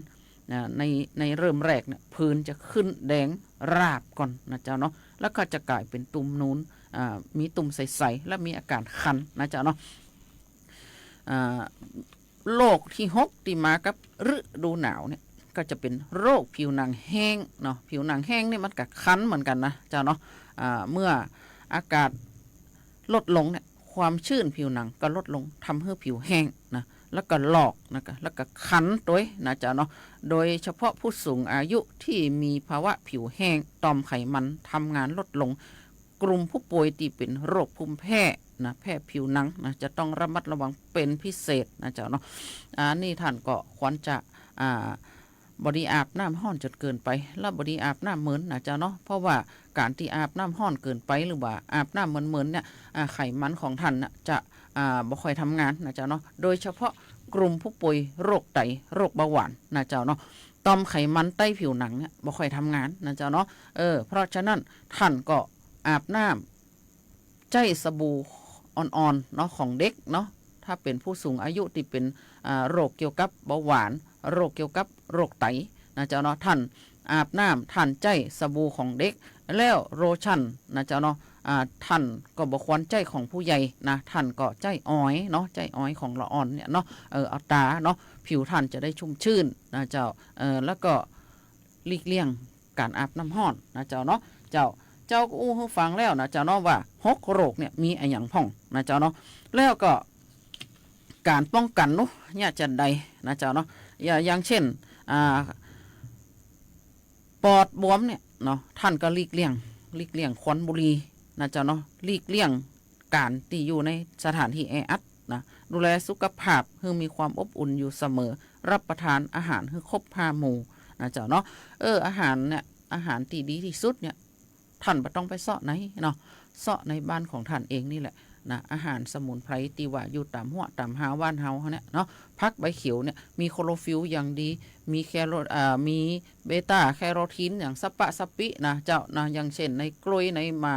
นะ ใน ในเริ่มแรกเนี่ย ผื่นจะขึ้นแดงราบก่อนนะเจ้าเนาะ แล้วก็จะก๋ายเป๋นตุ่มนูน อ่า มีตุ่มใสๆ และมีอาก๋านคันนะเจ้าเนาะ อ่า โรคตี้หกตี้มากับฤดูหนาวเนี่ย ก็จะเป๋นโรคผิวหนังแห้งเนาะ ผิวหนังแห้งเนี่ยมันก็คันเหมือนกั๋นนะเจ้าเนาะ อ่า เมื่ออากาศลดลงเนี่ย ความชื้นผิวหนังก็ลดลง ทำหื้อผิวแห้งนะ แล้วก็ลอกนะ แล้วก็คันตวยนะเจ้าเนาะ โดยเฉพาะผู้สูงอายุตี้มีภาวะผิวแห้ง ต่อมไขมันทำงานลดลง กลุ่มผู้ป่วยตี้เป๋นโรคภูมิแพ้นะ แพ้ผิวหนังนะ จะต้องระมัดระวังเป๋นพิเศษนะเจ้าเนาะ อันนี้ท่านก็ควรจะ อ่า บ่ดีอาบน้ำฮ้อนจ๋นเกินไป และบ่ดีอาบน้ำเหมินนะเจ้าเนาะ เพราะว่าก๋านตี้อาบน้ำฮ้อนเกินไป หรือว่าอาบน้ำเหมินๆ เนี่ย อ่า ไขมันของท่านน่ะจะ อ่า บ่ค่อยทำงานนะเจ้าเนาะ โดยเฉพาะกลุ่มผู้ป่วยโรคไต โรคเบาหวานนะเจ้าเนาะ ต่อมไขมันใต้ผิวหนังเนี่ยบ่ค่อยทำงานนะเจ้าเนาะ เออ เพราะฉะนั้นท่านก็อาบน้ำ ใจ๊สบู่อ่อนๆ เนาะ ของเด็กเนาะ ถ้าเป๋นผู้สูงอายุตี้เป๋น อ่า โรคเกี่ยวกับเบาหวาน โรคเกี่ยวกับโรคไตนะเจ้าเนาะ ท่านอาบน้ำ ท่านใจ๊สบู่ของเด็ก แล้วโลชั่นนะเจ้าเนาะ อ่า ท่านก็บ่ควรใจ๊ของผู้ใหญ่นะ ท่านก็ใจ๊ออยล์เนาะ ใจ๊ออยล์ของละอ่อนเนี่ยเนาะ เออ เอาตาเนาะ ผิวท่านจะได้ชุ่มชื่นนะเจ้า เออ แล้วก็ หลีกเลี่ยงก๋านอาบน้ำฮ้อนนะเจ้าเนาะ เจ้า เจ้าก็อู้หื้อฟังแล้วนะเจ้าเนาะ ว่าหกโรคเนี่ยมีอะหยังพ่องนะเจ้าเนาะ แล้วก็ก๋านป้องกั๋นเนาะ เนี่ยจะใดนะเจ้าเนาะ อย่า อย่างเช่น อ่า ปอดบวมเนี่ยเนาะ ท่านก็หลีกเลี่ยง หลีกเลี่ยงควันบุหรี่นะเจ้าเนาะ หลีกเลี่ยงก๋านตี้อยู่ในสถานตี้แออัดนะ ดูแลสุขภาพหื้อมีความอบอุ่นอยู่เสมอ รับประทานอาหารหื้อครบห้าหมู่นะเจ้าเนาะ เออ อาหารเนี่ย อาหารตี้ดีตี้สุดเนี่ย ท่านบ่ต้องไปเซาะไหนเนาะ เซาะในบ้านของท่านเองนี่แหละนะ อาหารสมุนไพรตี้ว่าอยู่ต๋ามฮวดต๋ามฮาวบ้านเฮาเนี่ยเนาะ ผักใบเขียวเนี่ย มีคลอโรฟิลล์อย่างดี มีแคโร อ่า มีเบต้าแคโรทีนอย่างสะปะสะปินะเจ้านะ อย่างเช่นในกล้วย ในหม่า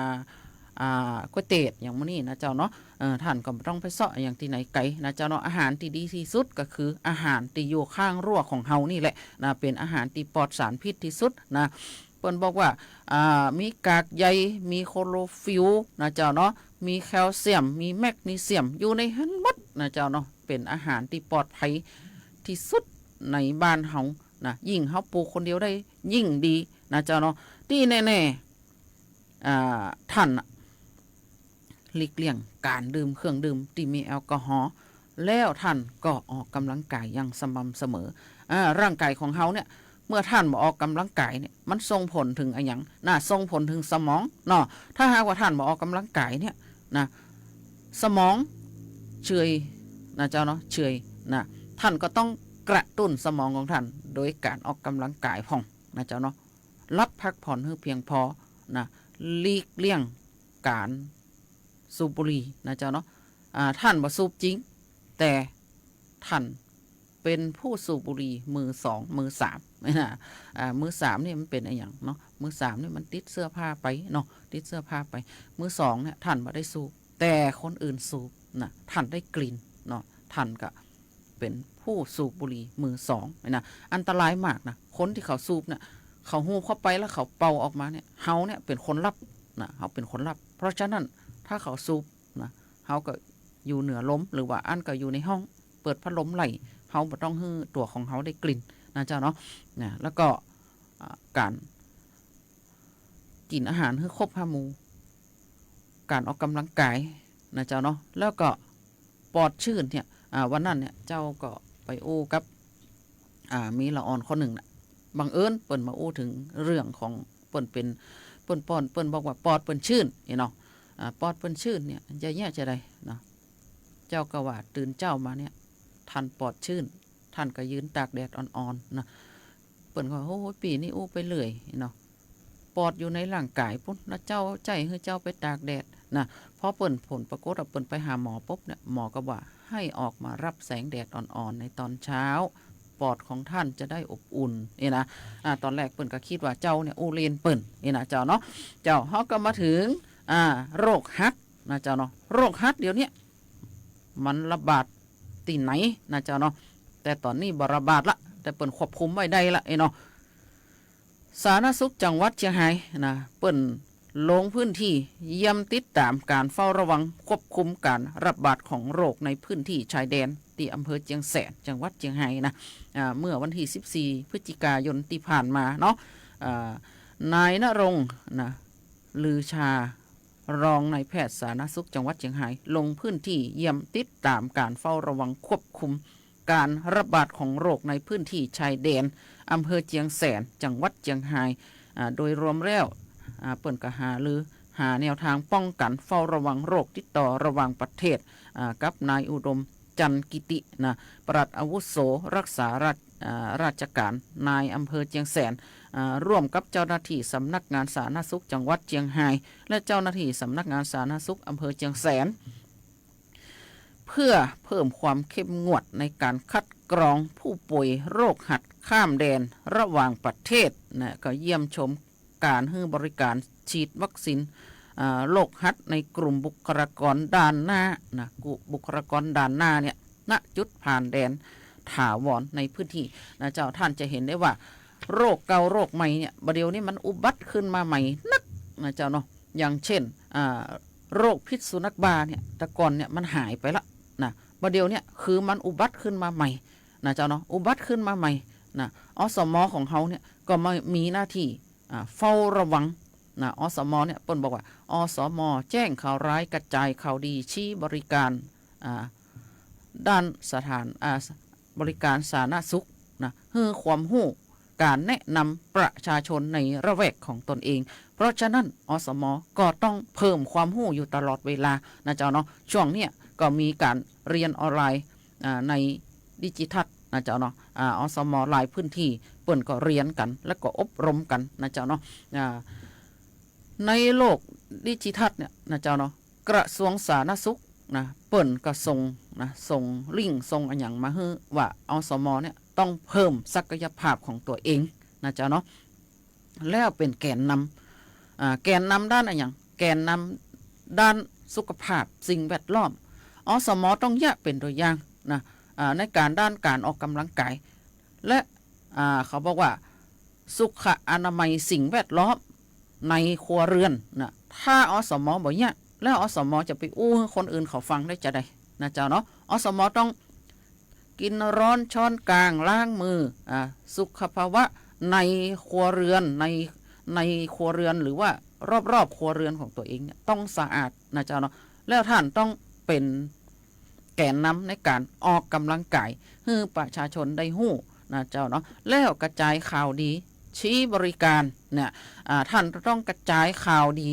อ่า ก๋วยเตดอย่างหมู่นี้นะเจ้าเนาะ เออ ท่านก็บ่ต้องไปเซาะอย่างตี้ไหนไก๋นะเจ้าเนาะ อาหารตี้ดีตี้สุดก็คืออาหารตี้อยู่ข้างรั้วของเฮานี่แหละนะ เป๋นอาหารตี้ปลอดสารพิษตี้สุดนะ เปิ้นบอกว่า อ่า มีกากใย มีคลอโรฟิลล์นะเจ้าเนาะ มีแคลเซียม มีแมกนีเซียม อยู่ในหั้นหมดนะเจ้าเนาะ เป๋นอาหารตี้ปลอดภัยตี้สุดในบ้านเฮานะ ยิ่งเฮาปลูกคนเดียวได้ยิ่งดีนะเจ้าเนาะ ตี้แน่ๆ อ่า ท่านน่ะ หลีกเลี่ยงก๋านดื่มเครื่องดื่มตี้มีแอลกอฮอล์ แล้วท่านก็ออกกำลังกายอย่างสม่ำเสมอ อ่า ร่างกายของเฮาเนี่ย เมื่อท่านบ่ออกกำลังกายเนี่ย มันส่งผลเถิงอะหยังนะ ส่งผลเถิงสมองเนาะ ถ้าหากว่าท่านบ่ออกกำลังกายเนี่ยนะ สมองเฉื่อยนะเจ้าเนาะ เฉื่อยนะ ท่านก็ต้องกระตุ้นสมองของท่านโดยก๋านออกกำลังกายพ่องนะเจ้าเนาะ หลับพักผ่อนหื้อเพียงพอนะ หลีกเลี่ยงก๋านสูบบุหรี่นะเจ้าเนาะ อ่า ท่านบ่สูบจริง แต่ท่านเป๋นผู้สูบบุหรี่มือสอง มือสามนะ อ่า มือสามนี่มันเป๋นอะหยังเนาะ มือสามนี่มันติดเสื้อผ้าไปเนาะ ติดเสื้อผ้าไป มือสองเนี่ยท่านบ่ได้สูบ แต่คนอื่นสูบนะ ท่านได้กลิ่นเนาะ ท่านก็เป๋นผู้สูบบุหรี่มือสองนะ อันตรายมากนะ คนตี้เขาสูบเนี่ย เขาฮูบเข้าไปแล้วเขาเป่าออกมาเนี่ย เฮาเนี่ยเป๋นคนรับนะ เฮาเป๋นคนรับ เพราะฉะนั้นถ้าเขาสูบนะ เฮาก็อยู่เหนือลม หรือว่าอั้นก็อยู่ในห้อง เปิดพัดลมไล่ เฮาบ่ต้องหื้อตั๋วของเฮาได้กลิ่นนะเจ้าเนาะ นะ แล้วก็ อ่า ก๋าน กิ๋นอาหารหื้อครบห้าหมู่ ก๋านออกกำลังกายนะเจ้าเนาะ แล้วก็ปลอดชื้นเนี่ย อ่า วันนั้นเนี่ย เจ้าก็ไปอู้กับ อ่า มีละอ่อนคนนึ่งน่ะ บังเอิญเปิ้นมาอู้เถิงเรื่องของเปิ้นเป๋น เปิ้นปอด เปิ้นบอกว่าปอดเปิ้นชื้นนี่เนาะ อ่า ปอดเปิ้นชื้นเนี่ย จะแยะจะใดเนาะ เจ้าก็ว่าตื่นเจ๊ามาเนี่ย ท่านปอดชื้น ท่านก็ยืนตากแดดอ่อนๆ นะ เปิ้นก็ โอ้ย ปี้นี่อู้ไปเรื่อยเนาะ ปอดอยู่ในร่างก๋ายปุ้น แล้วเจ้าใจ้หื้อเจ้าไปตากแดดนะ พอเปิ้นผลปรากฏว่าเปิ้นไปหาหมอปุ๊บเนี่ย หมอก็ว่าให้ออกมารับแสงแดดอ่อนๆ ในตอนเช้า ปอดของท่านจะได้อบอุ่น นี่นะ อ่า ตอนแรกเปิ้นก็กึ๊ดว่าเจ้าเนี่ยอู้เล่นเปิ้น นี่นะเจ้าเนาะ เจ้า เฮาก็มาเถิง อ่า โรคหัดนะเจ้าเนาะ โรคหัดเดี๋ยวเนี้ย มันระบาดตี้ไหนนะเจ้าเนาะ แต่ต๋อนนี้บ่ระบาดละ แต่เปิ้นควบคุมไว้ได้ละเอ้ยเนาะ สาธารณสุขจังหวัดเจียงฮายนะ เปิ้นลงพื้นตี้เยี่ยมติดต๋ามก๋านเฝ้าระวังควบคุมก๋านระบาดของโรคในพื้นตี้ชายแดน ตี้อำเภอเจียงแสน จังหวัดเจียงฮายนะ อ่า เมื่อวันตี้สิบสี่ พฤศจิกายนตี้ผ่านมาเนาะ อ่า นายณรงค์นะ ลือชา รองนายแพทย์สาธารณสุขจังหวัดเจียงฮาย ลงพื้นตี้เยี่ยมติดต๋ามก๋านเฝ้าระวังควบคุมก๋านระบาดของโรคในพื้นตี้ชายแดน อำเภอเจียงแสน จังหวัดเจียงฮาย อ่า โดยรวมแล้ว อ่า เปิ้นก็หารือหาแนวตางป้องกั๋นเฝ้าระวังโรคติดต่อระหว่างประเทศ อ่า กับนายอุดม จันทร์กิตินะ ปลัดอาวุโสรักษาราช อ่า ราชก๋านนายอำเภอเจียงแสน อ่า ร่วมกับเจ้าหน้าตี้สำนักงานสาธารณสุขจังหวัดเจียงฮาย และเจ้าหน้าตี้สำนักงานสาธารณสุขอำเภอเจียงแสน เพื่อเพิ่มความเข้มงวดในก๋านคัดกรองผู้ป่วยโรคหัดข้ามแดนระหว่างประเทศนะ ก็เยี่ยมชม ก๋านหื้อบริก๋านฉีดวัคซีน อ่า โรคหัดในกลุ่มบุคลากรด่านหน้านะ กลุ่มบุคลากรด่านหน้าเนี่ย ณ จุดผ่านแดนถาวรในพื้นตี้นะเจ้า ท่านจะหันได้ว่า โรคเก่าโรคใหม่เนี่ย บ่าเดี่ยวนี้มันอุบัติขึ้นมาใหม่นักนะเจ้าเนาะ อย่างเช่น อ่า โรคพิษสุนัขบ้าเนี่ย แต่ก่อนเนี่ยมันหายไปละนะ บ่าเดี่ยวเนี่ยคือมันอุบัติขึ้นมาใหม่นะเจ้าเนาะ อุบัติขึ้นมาใหม่นะ อสม ของเฮาเนี่ยก็มามีหน้าตี้ อ่า เฝ้าระวังนะ อสม เนี่ย เปิ้นบอกว่า อสม แจ้งข่าวร้าย กระจายข่าวดี ชี้บริก๋าน อ่า ด้านสถาน อ่า บริก๋านสาธารณสุขนะ หื้อความฮู้ก๋านแนะนำประชาชนในละแวกของตนเอง เพราะฉะนั้น อสม ก็ต้องเพิ่มความฮู้อยู่ตลอดเวลานะเจ้าเนาะ ช่วงเนี้ยก็มีก๋าน เฮียนออนไลน์ อ่า ในดิจิทัลนะเจ้าเนาะ อ่า อสม หลายพื้นตี้เปิ้นก็เฮียนกั๋น แล้วก็อบรมกั๋นนะเจ้าเนาะ อ่า ในโลกดิจิทัลเนี่ยนะเจ้าเนาะ กระทรวงสาธารณสุขนะ เปิ้นก็ส่งนะ ส่งลิงก์ ส่งอะหยังมาหื้อว่า อสม เนี่ยต้องเพิ่มศักยภาพของตั๋วเองนะเจ้าเนาะ แล้วเป๋นแกนนำ อ่า แกนนำด้านอะหยัง แกนนำด้านสุขภาพสิ่งแวดล้อม อสม ต้องเยียะเป๋นตั๋วอย่างนะ อ่า ในก๋านด้านก๋านออกก๋ำลังกาย และ อ่า เขาบอกว่า สุขอนามัยสิ่งแวดล้อมในครัวเรือนนะ ถ้า อสม บ่เยียะ แล้ว อสม จะไปอู้หื้อคนอื่นเขาฟังได้จาใดนะเจ้าเนาะ อสม ต้อง กินร้อนช้อนกลาง ล้างมือ อ่า สุขภาวะในครัวเรือน ใน ในครัวเรือน หรือว่ารอบๆ ครัวเรือนของตั๋วเองเนี่ยต้องสะอาดนะเจ้าเนาะ แล้วท่านต้องเป๋นแกนนำในก๋านออกก๋ำลังกาย หื้อประชาชนได้ฮู้นะเจ้าเนาะ แล้วกระจายข่าวดี ชี้บริการเนี่ย อ่า ท่านต้องกระจายข่าวดี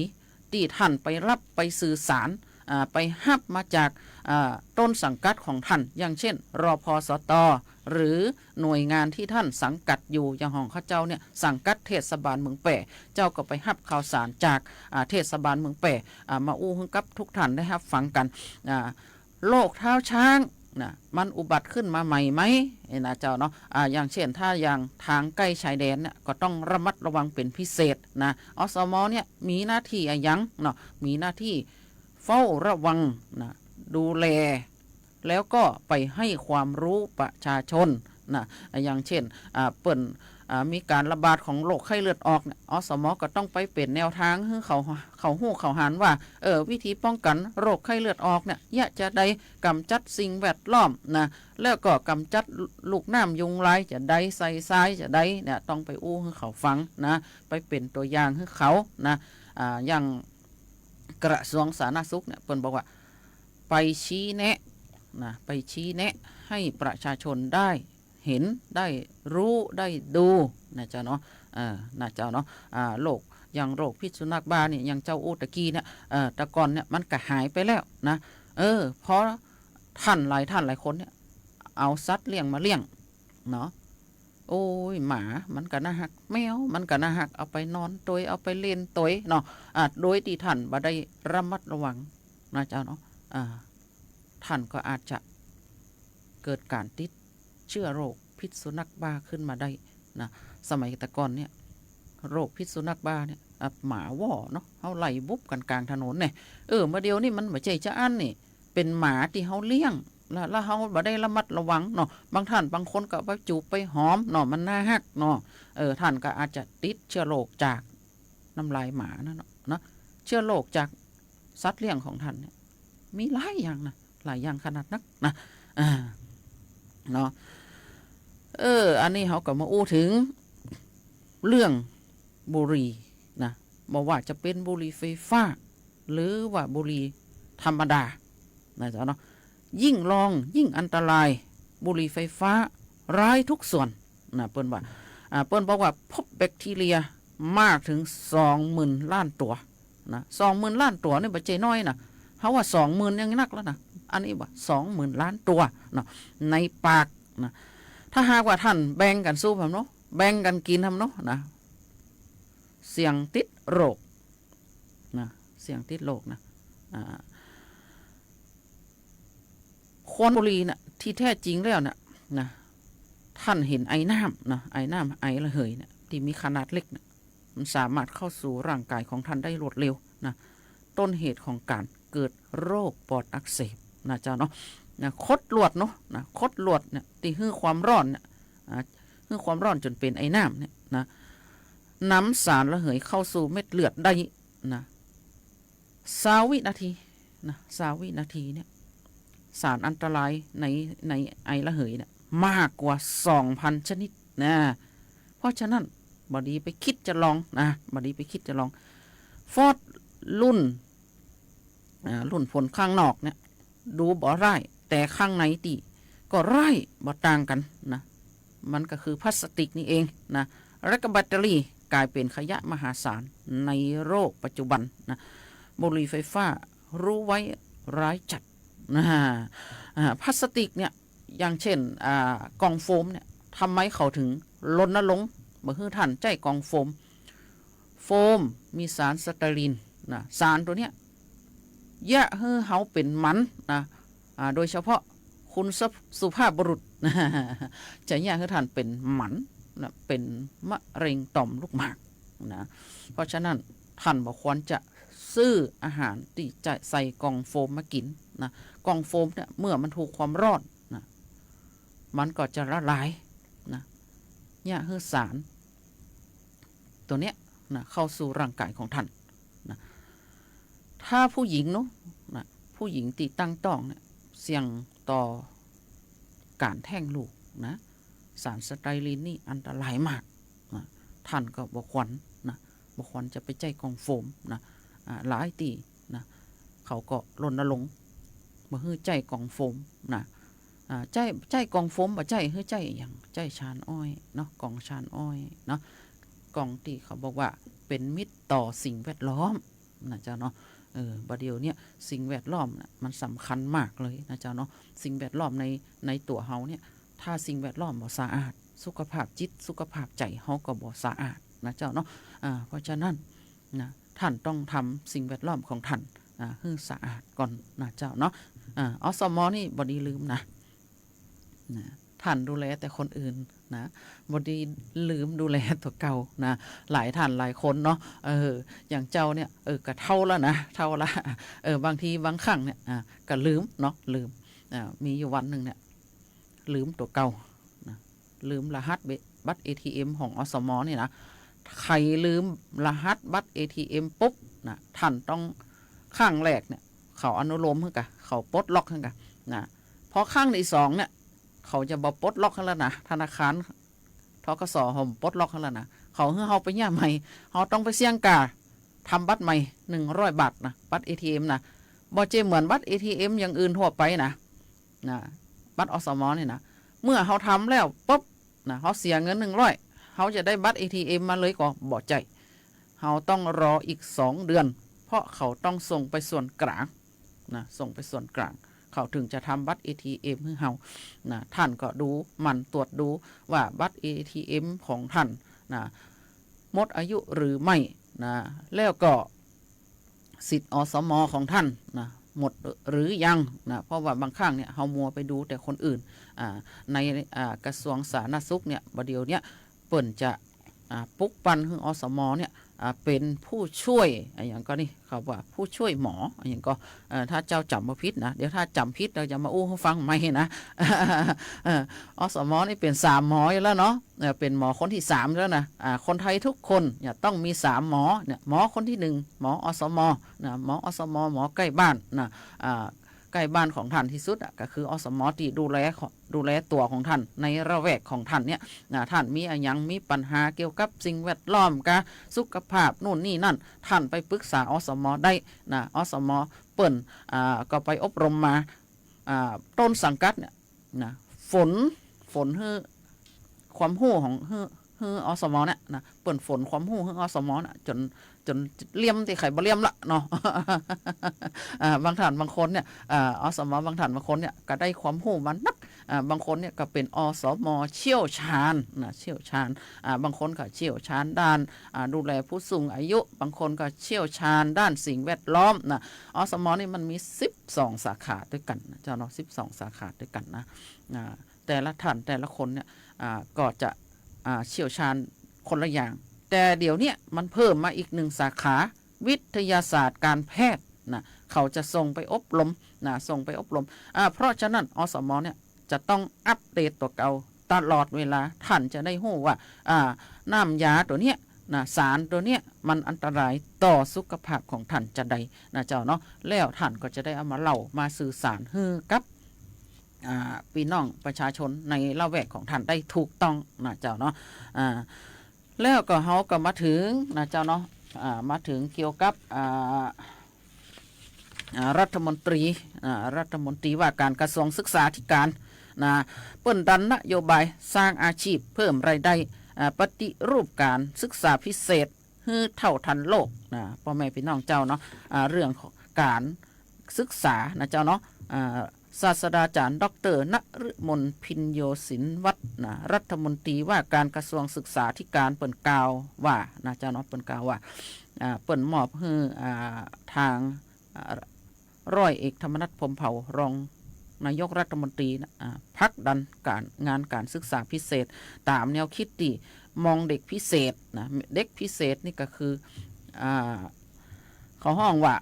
ตี้ท่านไปฮับไปสื่อสาร อ่า ไปฮับมาจาก อ่า ต้นสังกัดของท่าน อย่างเช่น รพสต หรือหน่วยงานตี้ท่านสังกัดอยู่ อย่างของข้าเจ้าเนี่ยสังกัดเทศบาลเมืองแป้ เจ้าก็ไปฮับข่าวสารจาก อ่า เทศบาลเมืองแป้ อ่า มาอู้หื้อกับทุกท่านได้ฮับฟังกั๋น อ่า โรคเท้าช้างนะ มันอุบัติขึ้นมาใหม่ไหม เอ้ยนะเจ้าเนาะ อ่า อย่างเช่น ถ้าอย่างตางใก้ชายแดนเนี่ย ก็ต้องระมัดระวังเป๋นพิเศษนะ อสม เนี่ยมีหน้าตี้อะหยังเนาะ มีหน้าตี้เฝ้าระวังนะ ดูแล แล้วก็ไปหื้อความฮู้ประชาชนนะ อย่างเช่น อ่า เปิ้น อ่า มีก๋านระบาดของโรคไข้เลือดออกเนี่ย อสม ก็ต้องไปเป๋นแนวตางหื้อเขา เขาฮู้เขาหันว่า เออ วิธีป้องกั๋นโรคไข้เลือดออกเนี่ย เยียะจาใด ก๋ำจัดสิ่งแวดล้อมนะ แล้วก็ก๋ำจัดลูกน้ำยุงลายจาใด ใส่ทรายจาใดเนี่ย ต้องไปอู้หื้อเขาฟังนะ ไปเป๋นตั๋วอย่างหื้อเขานะ อ่า อย่างกระทรวงสาธารณสุขเนี่ย เปิ้นบอกว่า ไปชี้แนะนะ ไปชี้แนะหื้อประชาชนได้ เห็น ได้ฮู้ ได้ดูนะเจ้าเนาะ เออ นะเจ้าเนาะ อ่า โรค อย่างโรคพิษสุนัขบ้าเนี่ย อย่างเจ้าอู้ตะกี้เนี่ย เออ แต่ก่อนเนี่ยมันก็หายไปแล้วนะ เออ เพราะท่านหลายท่านหลายคนเนี่ย เอาสัตว์เลี้ยงมาเลี้ยงเนาะ โอ้ย หมามันก็น่าฮัก แมวมันก็น่าฮัก เอาไปนอนตวย เอาไปเล่นตวยเนาะ อ่า โดยตี้ท่านบ่ได้ระมัดระวังนะเจ้าเนาะ อ่า ท่านก็อาจจะเกิดก๋านติดเจื้อโรคพิษสุนัขบ้าขึ้นมาได้นะ สมัยแต่ก่อนเนี่ย โรคพิษสุนัขบ้าเนี่ย อ่ะ หมาว่อเนาะ เฮาไล่บุบกั๋นก๋างถนนเนี่ย เออ เมื่อเดี๋ยวนี้มันบ่ใจ้จาอั้นนี่ เป๋นหมาตี้เฮาเลี้ยง แล้ว แล้วเฮาบ่ได้ระมัดระวังเนาะ บางท่านบางคนก็ไปจูบไปหอมเนาะ มันน่าฮักเนาะ เออ ท่านก็อาจจะติดเจื้อโรคจากน้ำลายหมานั่นเนาะ เนาะ เจื้อโรคจากสัตว์เลี้ยงของท่านเนี่ย มีหลายอย่างนะ หลายอย่างขนาดนักนะ อ่า เนาะ เออ อันนี้เฮาก็มาอู้เถิงเรื่องบุหรี่นะ บ่ว่าจะเป๋นบุหรี่ไฟฟ้า หรือว่าบุหรี่ธรรมดานะเจ้าเนาะ ยิ่งลองยิ่งอันตราย บุหรี่ไฟฟ้าร้ายทุกส่วนนะ เปิ้นว่า อ่า เปิ้นบอกว่าพบแบคทีเรียมากเถิงสองหมื่นล้านตั๋วนะ สองหมื่นล้านตั๋วนี่บ่ใจ้น้อยนะ เฮาว่าสองหมื่นยังนักแล้วนะ อันนี้ว่าสองหมื่นล้านตั๋วเนาะ ในปากนะ ถ้าหากว่าท่านแบ่งกั๋นสูบหำเนาะ แบ่งกั๋นกิ๋นหำเนาะนะ เสี่ยงติดโรคนะ เสี่ยงติดโรคนะ อ่า ควันบุหรี่เนี่ย ตี้แต๊จริงแล้วเนี่ยนะ ท่านหันไอน้ำนะ ไอน้ำไอระเหยเนี่ย ตี้มีขนาดเล็กเนี่ย มันสามารถเข้าสู่ร่างกายของท่านได้รวดเร็วนะ ต้นเหตุของก๋านเกิดโรคปอดอักเสบนะเจ้าเนาะ นะ คดลวดเนาะ นะ คดลวดเนี่ย ตี้หื้อความร้อนเนี่ย อ่า หื้อความร้อนจ๋นเป๋นไอน้ำเนี่ยนะ นำสารระเหยเข้าสู่เม็ดเลือดได้นะ ซาววินาทีนะ ซาววินาทีเนี่ย สารอันตรายใน ในไอระเหยเนี่ย มากกว่าสองพันชนิดนะ เพราะฉะนั้น บ่ดีไปคิดจะลองนะ บ่ดีไปคิดจะลอง ฟอสรุ่น อ่า รุ่นฝนข้างนอกเนี่ย ดูบ่ร้าย แต่ข้างในตี้ก็ร้ายบ่ต่างกั๋นนะ มันก็คือพลาสติกนี่เองนะ และก็แบตเตอรี่ก๋ายเป๋นขยะมหาศาลในโลกปัจจุบันนะ บุหรี่ไฟฟ้ารู้ไว้ร้ายจัด นะ อ่า พลาสติกเนี่ย อย่างเช่น อ่า กล่องโฟมเนี่ย ทำไมเขาถึงรณรงค์บ่หื้อท่านใจ๊กล่องโฟม โฟมมีสารสเตอรีนนะ สารตั๋วเนี้ย เยียะหื้อเฮาเป๋นหมันนะ อ่า โดยเฉพาะคุณสุ สุภาพบุรุษ จะเยียะหื้อท่านเป๋นหมันนะ เป๋นมะเร็งต่อมลูกหมากนะ เพราะฉะนั้นท่านบ่ควรจะซื้ออาหารตี้จะใส่กล่องโฟมมากิ๋นนะ กล่องโฟมเนี่ย เมื่อมันถูกความร้อนนะ มันก็จะละลายนะ เยียะหื้อสารตั๋วเนี้ยนะ เข้าสู่ร่างก๋ายของท่านนะ ถ้าผู้หญิงเนาะนะ ผู้หญิงตี้ตั้งต๊องเนี่ย เสี่ยงต่อก๋านแท้งลูกนะ สารสเตอรีนนี่อันตรายมากนะ ท่านก็บ่ควรนะ บ่ควรจะไปใจ๊กล่องโฟมนะ อ่า หลายตี้นะ เขาก็รณรงค์บ่หื้อใจ๊กล่องโฟมนะ อ่า ใจ๊ ใจ๊กล่องโฟม บ่ใจ๊หื้อใจ๊อะหยัง ใจ๊ชานอ้อยเนาะ กล่องชานอ้อยเนาะ กล่องตี้เขาบอกว่าเป๋นมิตรต่อสิ่งแวดล้อมนะเจ้าเนาะ เออ บ่าเดี่ยวเนี่ยสิ่งแวดล้อมน่ะ มันสำคัญมากเลยนะเจ้าเนาะ สิ่งแวดล้อมใน ในตั๋วเฮาเนี่ย ถ้าสิ่งแวดล้อมบ่สะอาด สุขภาพจิต สุขภาพใจ๋เฮาก็บ่สะอาดนะเจ้าเนาะ อ่า เพราะฉะนั้นนะ ท่านต้องทำสิ่งแวดล้อมของท่าน อ่า หื้อสะอาดก่อนนะเจ้าเนาะ อ่า อสม นี่บ่ดีลืมนะ นะ ท่านดูแลแต่คนอื่นนะ บ่ดีลืมดูแลตั๋วเก่านะ หลายท่านหลายคนเนาะ เออ อย่างเจ้าเนี่ย เออ ก็เฒ่าแล้วนะ เฒ่าละ เออ บางทีบางครั้งเนี่ย อ่า ก็ลืมเนาะ ลืม อ่า มีอยู่วันนึ่งเนี่ย ลืมตั๋วเก่านะ ลืมรหัสเบ- บัตรเอทีเอ็มของ อสม นี่นะ ใผลืมรหัสบัตรเอทีเอ็มปุ๊บนะ ท่านต้อง ครั้งแรกเนี่ย เขาอนุโลมหื้อกะ เขาปลดล็อกหื้อกะนะ พอครั้งตี้สองเนี่ย เขาจะบ่ปลดล็อกหื้อแล้วนะ ธนาคาร ธ.ก.ส. เขาปลดล็อกหื้อแล้วนะ เขาหื้อเฮาไปเยียะใหม่ เฮาต้องไปเสี้ยงก่า ทำบัตรใหม่ หนึ่งร้อยบาทนะ บัตรเอทีเอ็มนะ บ่ใจ้เหมือนบัตรเอทีเอ็มอย่างอื่นทั่วไปนะ นะ บัตร อสม นี่นะ เมื่อเฮาทำแล้วปุ๊บนะ เฮาเสียเงินหนึ่งร้อย เฮาจะได้บัตรเอทีเอ็มมาเลยก็บ่ใจ้ เฮาต้องรออีกสองเดือน เพราะเขาต้องส่งไปส่วนกลางนะ ส่งไปส่วนกลาง เขาถึงจะทำบัตรเอทีเอ็มหื้อเฮานะ ท่านก็ดู หมั่นตรวจดูว่าบัตรเอทีเอ็มของท่านนะ หมดอายุหรือไม่นะ แล้วก็สิทธิ์ อสม ของท่านนะ หมดหรือยังนะ เพราะว่าบางครั้งเนี่ย เฮามัวไปดูแต่คนอื่น อ่า ใน อ่า กระทรวงสาธารณสุขเนี่ย บ่าเดี่ยวเนี่ย เปิ้นจะ อ่า ปลุกปั้นหื้อ อสม เนี่ย อ่า เป๋นผู้ช่วย อะหยังก็นี่ เขาว่าผู้ช่วยหมอ อะหยังก็ เอ่อ ถ้าเจ้าจ๋ำบ่ผิดนะ เดี๋ยวถ้าจ๋ำผิด เฮาจะมาอู้หื้อฟังใหม่นะ เอ่อ อสม นี่เป๋นสามหมออยู่แล้วเนาะ เอ่อ เป๋นหมอคนตี้สามแล้วนะ อ่า คนไทยทุกคนเนี่ยต้องมีสามหมอ เนี่ย หมอคนตี้หนึ่ง หมอ อสม นะ หมอ อสม หมอใก้บ้านนะ อ่า ใก้บ้านของท่านตี้สุดอะ ก็คือ อสม ตี้ดูแลขอ- ดูแลตั๋วของท่าน ในละแวกของท่านเนี่ยนะ ท่านมีอะหยัง มีปัญหาเกี่ยวกับสิ่งแวดล้อมกา สุขภาพ นู่นนี่นั่น ท่านไปปรึกษา อสม ได้นะ อสม เปิ้น อ่า ก็ไปอบรมมา อ่า ต้นสังกัดเนี่ยนะ ฝน ฝนหื้อ ความฮู้ของ หื้อ หื้อ อสม เนี่ยนะ เปิ้นฝนความฮู้หื้อ อสม เนี่ย จ๋น จ๋นเลี่ยมตี้ใค่บ่เลี่ยมละเนาะ อ่า บางท่านบางคนเนี่ย อ่า อสม บางท่านบางคนเนี่ย ก็ได้ความฮู้มานัก อ่า บางคนเนี่ยก็เป๋น อสม เชี่ยวชาญนะ เชี่ยวชาญ อ่า บางคนก็เชี่ยวชาญด้าน อ่า ดูแลผู้สูงอายุ บางคนก็เชี่ยวชาญด้านสิ่งแวดล้อมนะ อสม นี่มันมีสิบสองสาขาตวยกั๋นนะเจ้าเนาะ สิบสองสาขาตวยกั๋นนะ อ่า แต่ละท่านแต่ละคนเนี่ย อ่า ก็จะ อ่า เชี่ยวชาญคนละอย่าง แต่เดี๋ยวเนี้ยมันเพิ่มมาอีกหนึ่งสาขา วิทยาศาสตร์การแพทย์นะ เขาจะส่งไปอบรมนะ ส่งไปอบรม อ่า เพราะฉะนั้น อสม เนี่ยจะต้องอัปเดตตั๋วเก่าตลอดเวลา ท่านจะได้ฮู้ว่า อ่า น้ำยาตั๋วเนี้ยนะ สารตั๋วเนี้ยมันอันตรายต่อสุขภาพของท่านจาใดนะเจ้าเนาะ แล้วท่านก็จะได้เอามาเล่ามาสื่อสารหื้อกับ อ่า ปี้น้องประชาชนในละแวกของท่านได้ถูกต้องนะเจ้าเนาะ อ่า แล้วก็เฮาก็มาเถิงนะเจ้าเนาะ อ่า มาเถิงเกี่ยวกับ อ่า อ่า รัฐมนตรี อ่า รัฐมนตรีว่าก๋านกระทรวงศึกษาธิการนะ เปิ้นดันนโยบายสร้างอาชีพ เพิ่มรายได้ อ่า ปฏิรูปก๋านศึกษาพิเศษ หื้อเท่าทันโลกนะ ป้อแม่ปี้น้องเจ้าเนาะ อ่า เรื่องของก๋านศึกษานะเจ้าเนาะ อ่า ศาสตราจารย์ด็อกเตอร์นฤมล พิญโญสินวัฒน์นะ รัฐมนตรีว่าการกระทรวงศึกษาธิการ เปิ้นกล่าวว่านะเจ้าเนาะ เปิ้นกล่าวว่า อ่า เปิ้นมอบหื้อ อ่า ตาง อ่า ร้อยเอกธรรมนัส พรหมเผ่า รองนายกรัฐมนตรีนะ อ่า ผลักดันก๋าน งานก๋านศึกษาพิเศษ ต๋ามแนวกึ๊ดตี้มองเด็กพิเศษนะ เด็กพิเศษนี่ก็คือ อ่า เขาฮ้องว่า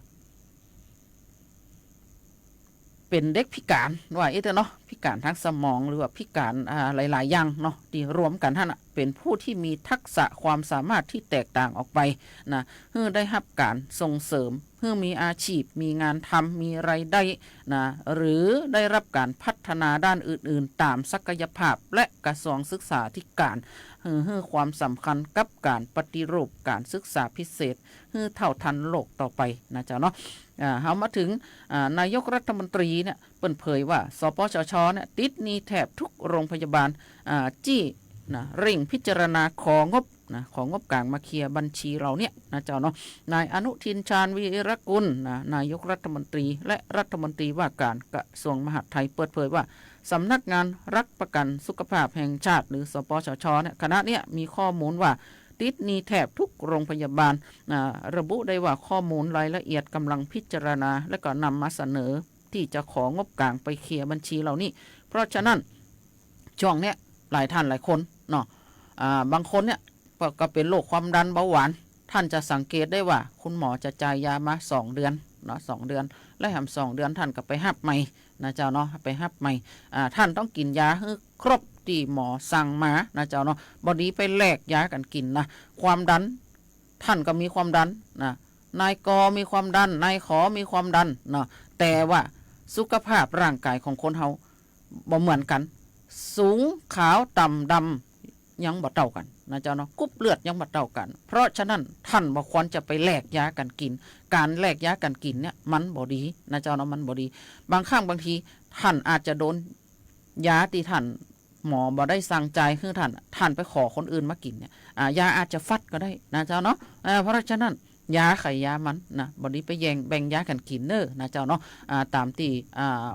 เป๋นเด็กพิก๋าน ว่าอี้เต๊อะเนาะ พิก๋านตางสมอง หรือว่าพิก๋าน อ่า หลายๆ อย่างเนาะ ตี้รวมกั๋นหั้นน่ะ เป๋นผู้ตี้มีทักษะความสามารถตี้แตกต่างออกไปนะ หื้อได้ฮับก๋านส่งเสริม หื้อมีอาชีพ มีงานทำ มีรายได้นะ หรือได้ฮับก๋านพัฒนาด้านอื่นๆ ต๋ามศักยภาพ และกระทรวงศึกษาธิการ หื้อ หื้อความสำคัญกับก๋านปฏิรูปก๋านศึกษาพิเศษ หื้อเท่าทันโลกต่อไปนะเจ้าเนาะ อ่า เฮามาเถิง อ่า นายกรัฐมนตรีเนี่ย เปิ้นเผยว่า สปสช เนี่ย ติดหนี้แทบทุกโรงพยาบาล อ่า จี้นะ เร่งพิจารณาของบนะ ของบก๋างมาเคลียร์บัญชีเหล่าเนี้ยนะเจ้าเนาะ นายอนุทิน ชาญวีรกูลนะ นายกรัฐมนตรี และรัฐมนตรีว่าการกระทรวงมหาดไทย เปิดเผยว่า สำนักงานหลักประกันสุขภาพแห่งชาติ หรือ สปสช เนี่ย ขณะเนี้ยมีข้อมูลว่า ติดหนี้แทบทุกโรงพยาบาล อ่า ระบุได้ว่าข้อมูลรายละเอียดกำลังพิจารณา และก็นำมาเสนอตี้จะของบก๋างไปเคลียร์บัญชีเหล่านี้ เพราะฉะนั้น ช่วงเนี้ยหลายท่านหลายคนเนาะ อ่า บางคนเนี่ยก็ ก็เป๋นโรคความดันเบาหวาน ท่านจะสังเกตได้ว่าคุณหมอจะจ่ายยามาสองเดือนเนาะ สองเดือน และแหมสองเดือนท่านก็ไปฮับใหม่นะเจ้าเนาะ ไปฮับใหม่ อ่า ท่านต้องกิ๋นยาหื้อครบตี้หมอสั่งมานะเจ้าเนาะ บ่ดีไปแลกยากั๋นกิ๋นนะ ความดัน ท่านก็มีความดันนะ นายกอมีความดัน นายขอมีความดันเนาะ แต่ว่าสุขภาพร่างกายของคนเฮาบ่เหมือนกั๋น สูง ขาว ต่ำ ดำ ยังบ่เต้ากั๋นนะเจ้าเนาะ กรุ๊ปเลือดยังบ่เต้ากั๋น เพราะฉะนั้นท่านบ่ควรจะไปแลกยากั๋นกิ๋น ก๋านแลกยากั๋นกิ๋นเนี่ยมันบ่ดีนะเจ้าเนาะ มันบ่ดี บางครั้งบางทีท่านอาจจะโดนยาตี้ท่าน หมอบ่ได้สั่งจ่ายหื้อท่าน ท่านไปขอคนอื่นมากิ๋นเนี่ย อ่า ยาอาจจะฟัดก็ได้นะเจ้าเนาะ เอ่อ เพราะฉะนั้น ยาใผยามันนะ บ่ดีไปแย่งแบ่งยากั๋นกิ๋นเน้อนะเจ้าเนาะ อ่า ต๋ามตี้ อ่า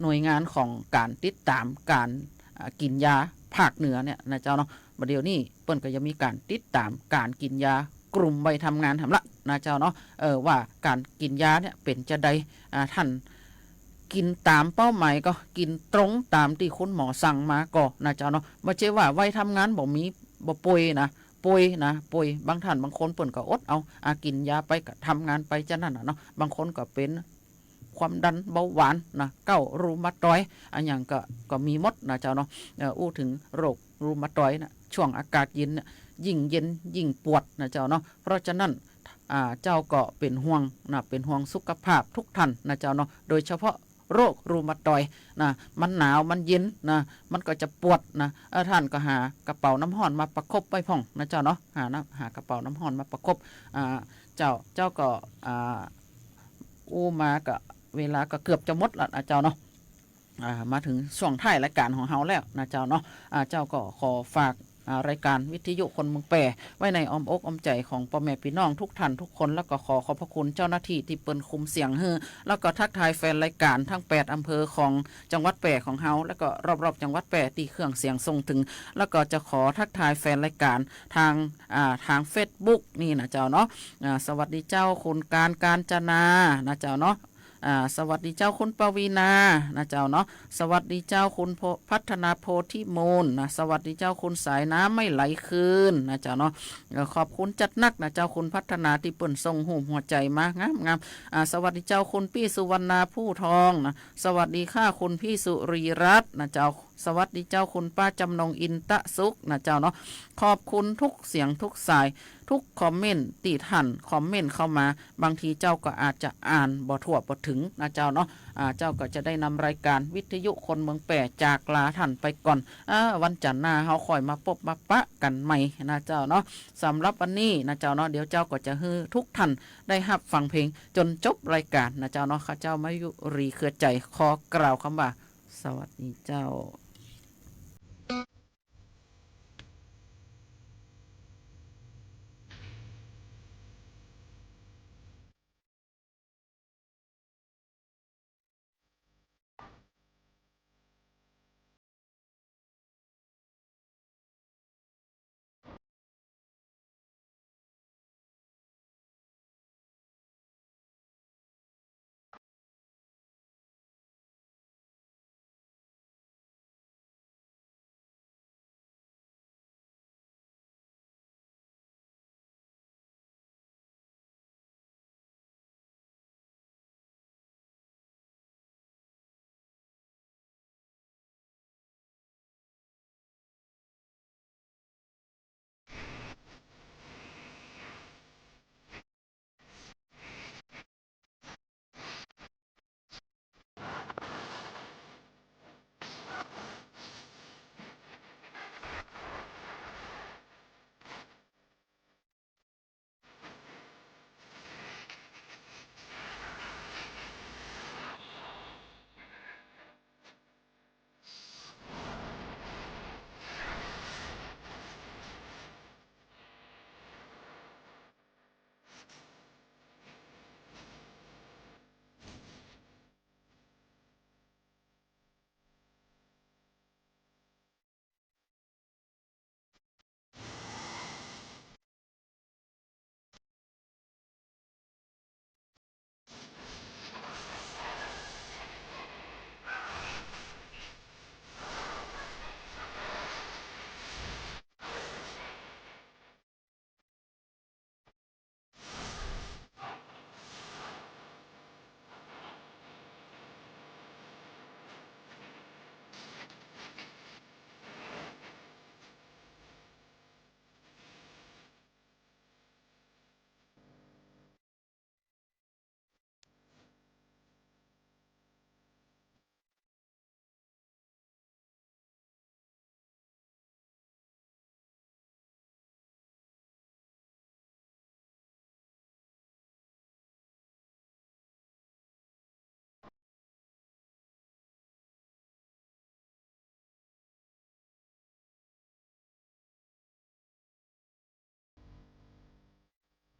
หน่วยงานของก๋านติดต๋ามก๋าน อ่า กิ๋นยาภาคเหนือเนี่ยนะเจ้าเนาะ บ่าเดี่ยวนี้เปิ้นก็ยังมีก๋านติดต๋ามก๋านกิ๋นยากลุ่มวัยทำงานแหมละนะเจ้าเนาะ เออ ว่าก๋านกิ๋นยาเนี่ยเป๋นจาใด อ่า ท่าน กิ๋นต๋ามเป้าหมายก่อ กิ๋นตรงต๋ามตี้คุณหมอสั่งมาก่อนะเจ้าเนาะ บ่ใจ้ว่าวัยทำงานบ่มี บ่ป่วยนะ ป่วยนะ ป่วย บางท่านบางคนเปิ้นก็อดเอา อ่า กิ๋นยาไปก็ทำงานไปจานั้นน่ะเนาะ บางคนก็เป๋นความดันเบาหวานนะ เก๊า รูมาตอยด์ อะหยังก็ ก็มีหมดนะเจ้าเนาะ เอ่อ อู้เถิงโรครูมาตอยด์นะ ช่วงอากาศเย็นเนี่ย ยิ่งเย็นยิ่งปวดนะเจ้าเนาะ เพราะฉะนั้น อ่า เจ้าก็เป๋นห่วงนะ เป๋นห่วงสุขภาพทุกท่านนะเจ้าเนาะ โดยเฉพาะโรครูมาตอยด์นะ มันหนาวมันเย็นนะ มันก็จะปวดนะ เออ ท่านก็หากระเป๋าน้ำฮ้อนมาประคบไว้พ่องนะเจ้าเนาะ หาน้ำ หากระเป๋าน้ำฮ้อนมาประคบ อ่า เจ้า เจ้าก็ อ่า อู้มาก็เวลาก็เกือบจะหมดละนะเจ้าเนาะ อ่า มาเถิงช่วงท้ายรายก๋านของเฮาแล้วนะเจ้าเนาะ อ่า เจ้าก็ขอฝาก อ่า รายก๋านวิทยุคนเมืองแป้ ไว้ในอ้อมอกอ้อมใจ๋ของป้อแม่ปี้น้องทุกท่านทุกคน แล้วก็ขอขอบพระคุณเจ้าหน้าตี้ตี้เปิ้นคุมเสียงหื้อ แล้วก็ทักทายแฟนรายก๋านทั้งแปดอำเภอของจังหวัดแป้ของเฮา แล้วก็รอบๆ จังหวัดแป้ตี้เครื่องเสียงส่งเถิง แล้วก็จะขอทักทายแฟนรายก๋านตาง อ่า ตางเฟซบุ๊กนี่นะเจ้าเนาะ อ่า สวัสดีเจ้าคุณการ กาญจนานะเจ้าเนาะ อ่า สวัสดีเจ้าคุณปวีณานะเจ้าเนาะ สวัสดีเจ้าคุณโพ- พัฒนา โพธิมูลนะ สวัสดีเจ้าคุณสายน้ำไม่ไหลคืนนะเจ้าเนาะ เอ่อ ขอบคุณจัดนักนะเจ้าคุณพัฒนาตี้เปิ้นส่งฮูปหัวใจ๋มางามๆ อ่า สวัสดีเจ้าคุณปี้สุวรรณาผู้ทองนะ สวัสดีค่ะคุณพี่สุรีรัตน์นะเจ้า สวัสดีเจ้าคุณป้าจำนงอินตะสุขนะเจ้าเนาะ ขอบคุณทุกเสียงทุกสาย ทุกคอมเมนต์ตี้ท่านคอมเมนต์เข้ามา บางทีเจ้าก็อาจจะอ่านบ่ทั่วบ่เถิงนะเจ้าเนาะ อ่า เจ้าก็จะได้นำรายก๋านวิทยุคนเมืองแป้จากลาท่านไปก่อน อ่า วันจันทร์หน้าเฮาค่อยมาปบมาปะกั๋นใหม่นะเจ้าเนาะ สำหรับวันนี้นะเจ้าเนาะ เดี๋ยวเจ้าก็จะหื้อทุกท่านได้ฮับฟังเพลงจ๋นจบรายก๋านนะเจ้าเนาะ ข้าเจ้ามายุรีเครือใจ๋ขอกล่าวกำว่า สวัสดีเจ้า